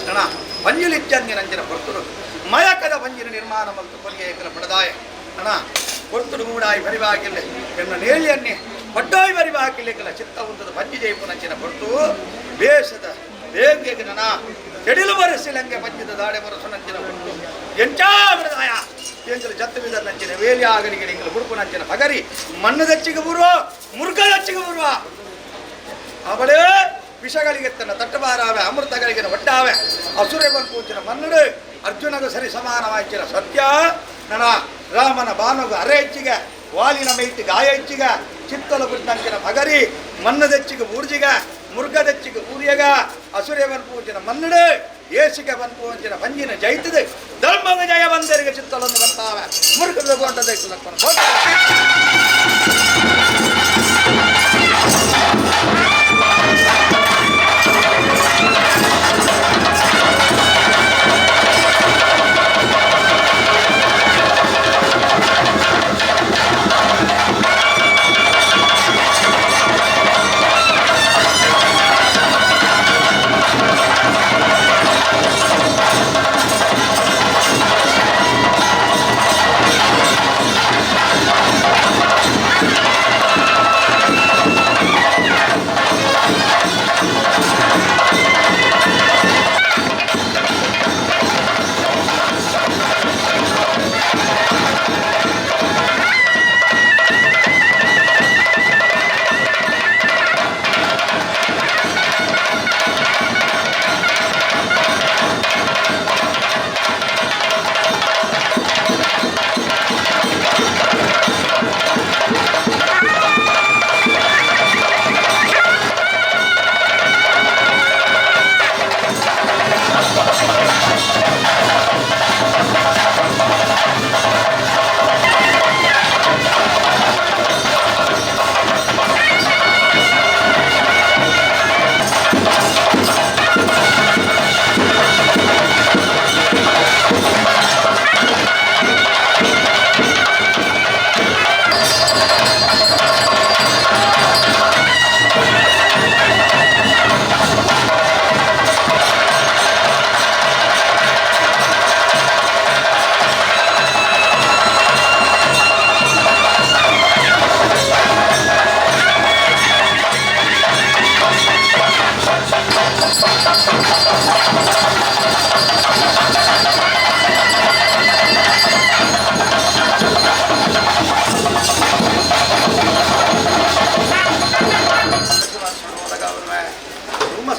ನನ್ನ ಪಂಜಿಲಿಚ್ಚಂದಿನಂಚಿನ ಹೊರತುಡು ಮಯಕದ ಪಂಜಿನ ನಿರ್ಮಾಣ ಮತ್ತು ಕೊನೆಯ ಎಂಕಲ ಬಡದಾಯ ಅಣ್ಣ ಹೊರ್ತುಡು ಮೂಡಾಯಿ ಬರಿಬಾಕಿಲ್ಲ ಎನ್ನ ನೇಲಿಯನ್ನೇ ಪಡ್ಡಾಯಿ ಬರಿಬಾಕಿಲ್ಲ ಎಂಕಲ ಚಿತ್ತ ಉಂಟದ ಪಂಜಿ ಜೈಪುನಂಚಿನ ಹೊರತು ಬೇಸದ ಬೇಗ ನನ್ನ ಜಡಿಲು ಬರೆಸಿಲಂಗೆ ಪಂಜಿದ ದಾಡೆ ಬರಸುನಂಚಿನ ಹೊರತು ಎಂಚಾ ಬಡದಾಯ ಎಂಕಲ ಜತ್ತು ನಂಚಿನ ವೇಲಿ ಆಗಲಿಗೆ ಎಂಕಲ ಬುಡುಪು ನಂಚಿನ ಪಗರಿ ಮಣ್ಣು ದಚ್ಚಿಗೆ ಬರುವ ಮುರುಘ ದಚ್ಚಿಗೆ ಬರುವ ಅವಳೇ ವಿಷಗಳಿಗೆ ತನ್ನ ತಟ್ಟಬಾರಾವೆ ಅಮೃತಗಳಿಗೆ ಒಟ್ಟಾವೆ ಅಸುರೆ ಪೂಜಿನ ಮನ್ನಡು ಅರ್ಜುನಗ ಸರಿ ಸಮಾನವಾಯಿಚಿನ ಸತ್ಯ ನನ ರಾಮನ ಬಾನುಗ ಅರೆ ಹೆಚ್ಚಿಗೆ ವಾಲಿನ ಮೈತಿ ಗಾಯ ಹೆಚ್ಚಿಗೆ ಚಿತ್ತಲ ಪುಟ್ಟಂಚಿನ ಪಗರಿ ಮನ್ನದೆಚ್ಚಿಗೆ ಊರ್ಜಿಗ ಮುರುಘದೆಚ್ಚಿಗೆ ಊರ್ಯಗ ಅಸುರೆ ಪೂಜಿನ ಮನ್ನಡು ಏಸಿಗೆ ಪೂಜಿನ ಪಂಜಿನ ಜೈತದೆ ಧರ್ಮದ ಜಯ ಬಂದರಿಗೆ ಚಿತ್ತಲನ್ನು ಬಂತಾವೆ ಮುರುಘದ ಗೊಂಡದ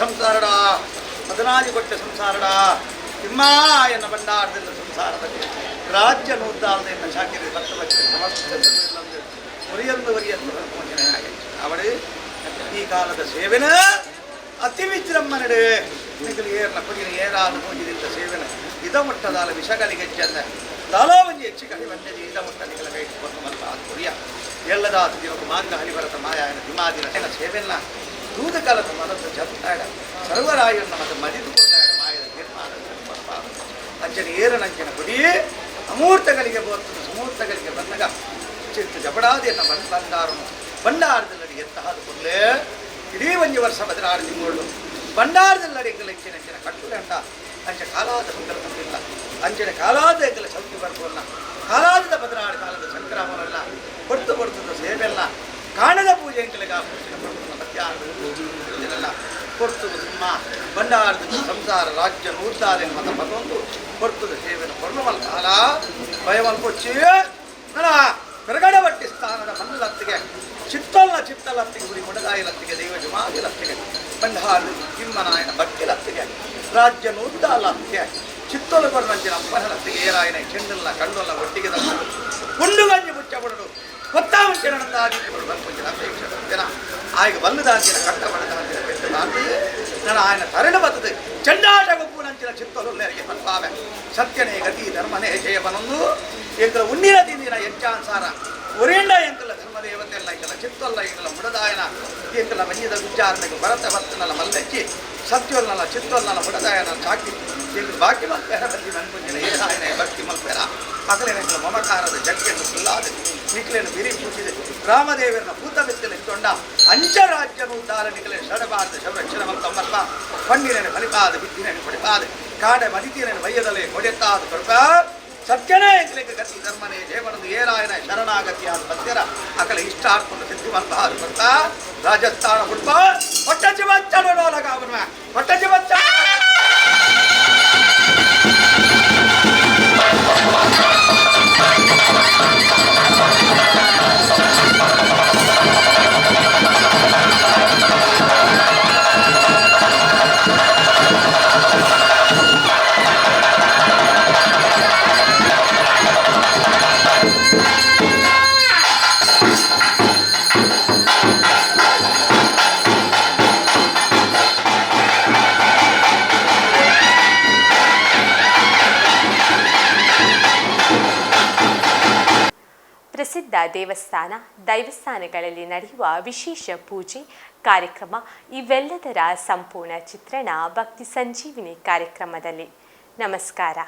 ಸಂಸಾರಡ ಮದನಾದಿ ಕೊಟ್ಟ ಸಂಸಾರಡ ತಿಮ್ಮ ಎನ್ನ ಬಂಡಾರದಿಂದ ಸಂಸಾರದಲ್ಲಿ ರಾಜ್ಯ ನೂದ್ದಾಲದ ಎನ್ನ ಶಾಕಿರಿ ಭಕ್ತ ಭಕ್ತ ಸಮಸ್ತ ಒರಿಯಂದು ಒರಿಯಂದು ಅವಳು ಈ ಕಾಲದ ಸೇವೆನ ಅತಿ ವಿಜೃಂಭಣೆ ನಿಗಲು ಏರ್ನ ಪುಜಿನ ಏರಾದ ಪೂಜಿದಿಂದ ಸೇವೆನ ಇದ ಮುಟ್ಟದಾಲ ವಿಷಗಳಿಗೆ ಚೆಂದ ದಾಲೋ ಒಂಜಿ ಹೆಚ್ಚು ಕಡಿ ಬಂದದಿ ಇದ ಮುಟ್ಟ ನಿಗಲ ಕೈ ಕೊಟ್ಟು ಮಲ್ಪ ಕುರಿಯ ಎಲ್ಲದಾತ ದಿನకు ಮಾಂಗ ಹರಿಭರತ ಮಾಯಾಯನ ದಿಮಾದಿನ ಸೇವೆನ್ನ ದೂದ ಕಾಲದ ಮನಸ್ಸು ಜಪ್ತಾಡ ಸರ್ವರಾಯನ್ನ ಮತ್ತು ಮದಿದುಕೊಂಡಾಡ ಮಾಯದ ತೀರ್ಮಾನ. ಅಂಚನೆ ಏರನಂಚನ ಗುಡಿ ಅಮೂರ್ತಗಳಿಗೆ ಬೋರ್ತದೆ ಸುಮೂರ್ತಗಳಿಗೆ ಬಂದಾಗ ಚಿತ್ತ ಜಬಡಾದಿಯನ್ನ ಬಂದಾರನು ಬಂಡಾರದಲ್ಲಡಿ ಎತ್ತಹಾದ ಕೊಡ್ಲೇ ಇಡೀ ಒಂಜಿ ವರ್ಷ ಬದಲಾಡಿ ತಿಂಗಳು ಬಂಡಾರದಲ್ಲಡಿ ಎಂಕಲ ಇಂಚಿನ ಅಂಚಿನ ಕಟ್ಟುಲೆ ಅಂಟ ಅಂಚ ಕಾಲಾದ ಮಂಗಲ ತಂದಿಲ್ಲ ಅಂಚಿನ ಕಾಲಾದ ಎಂಕಲ ಸೌಖ್ಯ ಬರ್ಬೋಲ್ಲ ಕಾಲಾದದ ಬದಲಾಡಿ ಕಾಲದ ಸಂಕ್ರಮಣಲ್ಲ ಕೊಡ್ತು ಕೊಡ್ತದ ಸೇವೆಲ್ಲ ಕಾಣದ ಪೂಜೆ ಎಂಕಲಿಗೆ ಆ ಪೂಜೆ ಕೊಡ್ತದ ಮಧ್ಯಾಹ್ನ ಕೊಡ್ತದ ನಿಮ್ಮ ಬಂಡಾರದ ಸಂಸಾರ ರಾಜ್ಯ ನೂರ್ತಾರೆ ಮತ ಮತ್ತೊಂದು ಕೊಡ್ತದ ಸೇವೆನ ಕೊರ್ಲಮಲ್ ಕಾಲ ಭಯವಲ್ಪೊಚ್ಚಿ ನನ್ನ ಪೆರಗಡೆ ಬಟ್ಟಿ ಸ್ಥಾನದ ಮಲ್ಲತ್ತಿಗೆ ಚಿತ್ತಲ್ಲ ಚಿತ್ತಲತ್ತಿಗೆ ಗುಡಿ ಕೊಡದಾಯಿಲತ್ತಿಗೆ ದೈವ ಜುಮಾದಿಲತ್ತಿಗೆ ಬಂಡಾರ ತಿಮ್ಮನಾಯನ ಬಟ್ಟಿಲತ್ತಿಗೆ ರಾಜ್ಯ ನೂರ್ದಾಲತ್ತಿಗೆ ಚಿತ್ತೊಲು ಕೊಡನಂಚಿನ ಅಪ್ಪನಲತ್ತಿಗೆ ಏರಾಯನ ಚೆಂಡಲ್ಲ ಕಣ್ಣಲ್ಲ ಒಟ್ಟಿಗೆ ತಂದು ಗುಂಡು ಗಂಜಿ ಮುಚ್ಚಬಡದು ಕೊತ್ತಾವಂಚಿನ ಬಂಪುಂಚಿನ ಅಪೇಕ್ಷೆ ಜನ ಆಯ್ಗ ಬಲ್ಲದಾಂಚಿನ ಕಟ್ಟ ಬಡದಾಂಚಿನ ಪೆಟ್ಟು ಬಾಂತಿ ನನ್ನ ఆయన ತರಣ ಬತ್ತದೆ ಚೆಂಡಾಟ ಗುಂಪುನಂಚಿನ ಚಿತ್ತೊಲುಲ್ಲೆರಿಗೆ ಪಲ್ಪಾವೆ ಸತ್ಯನೇ ಗತಿ ಧರ್ಮನೇ ಜಯವನೊಂದು ಎಂಕಲ ಉನ್ನಿನ ತಿಂದಿನ ಹೆಚ್ಚಾನ್ಸಾರ ಒರೇಂಡ ಎಂಕಲ ಧರ್ಮದೇವತೆಲ್ಲ ಎಂಕಲ ಚಿತ್ತೊಲ್ಲ ಎಂಕಲ ಮುಡದಾಯನ ಎಂಕಲ ಮಂಜಿದ ಗುಜ್ಜಾರನೆಗೆ ಭರತ ಭಕ್ತನಲ್ಲ ಮಲ್ಲಚ್ಚಿ ಸತ್ಯೊಲ್ಲನ ಚಿತ್ತೊಲ್ಲನ ಮುಡದಾಯನ ಸಾಕಿ ಎಂಕಲ ಬಾಕಿ ಮಲ್ಪೆರ ಬಂದಿ ಮನ್ಪುಂಜಿನ ಏನಾಯನ ಭಕ್ತಿ ಮಲ್ಪೆರ ಅಕಲೇನ ಮಮಕಾರದ ಜಗ್ಗೆಯನ್ನು ಸುಲ್ಲಾದ ನಿಕ್ಲೇನು ಬಿರಿ ಪೂಜಿದೆ ರಾಮದೇವರನ ಭೂತ ಬಿತ್ತಲೆ ತೊಂಡ ಅಂಚ ರಾಜ್ಯನು ಉದ್ಧಾರ ನಿಕಲೆ ಷಡಬಾರದ ಶವರಕ್ಷಣ ಮಲ್ತಮ್ಮಲ್ಪ ಪಣ್ಣಿನ ಫಲಿಪಾದ ಬಿತ್ತಿನ ಕೊಡಿಪಾದ ಕಾಡೆ ಮದಿತೀರನ ವಯ್ಯದಲೆ ಕೊಡೆತ್ತಾದ ಕೊಡಪ ಸತ್ಯನೇ ಎಂಕಲಿಗೆ ಗತಿ ಧರ್ಮನೇ ಜಯವನದು ಏರಾಯನ ಶರಣಾಗತಿಯಾದ ಸತ್ಯರ ಅಕಲ ಇಷ್ಟಾರ್ಪಣ ಸಿದ್ಧಿ ಮಲ್ಪಾದ ಕೊಡ್ತ ರಾಜಸ್ಥಾನ ಹುಡ್ಪ ಹೊಟ್ಟಜಿ ಬಚ್ಚಡ ಹೊಟ್ಟಜಿ ಬಚ್ಚ. ಪ್ರಸಿದ್ಧ ದೇವಸ್ಥಾನ ದೈವಸ್ಥಾನಗಳಲ್ಲಿ ನಡೆಯುವ ವಿಶೇಷ ಪೂಜೆ ಕಾರ್ಯಕ್ರಮ ಇವೆಲ್ಲದರ ಸಂಪೂರ್ಣ ಚಿತ್ರಣ ಭಕ್ತಿ ಸಂಜೀವಿನಿ ಕಾರ್ಯಕ್ರಮದಲ್ಲಿ. ನಮಸ್ಕಾರ.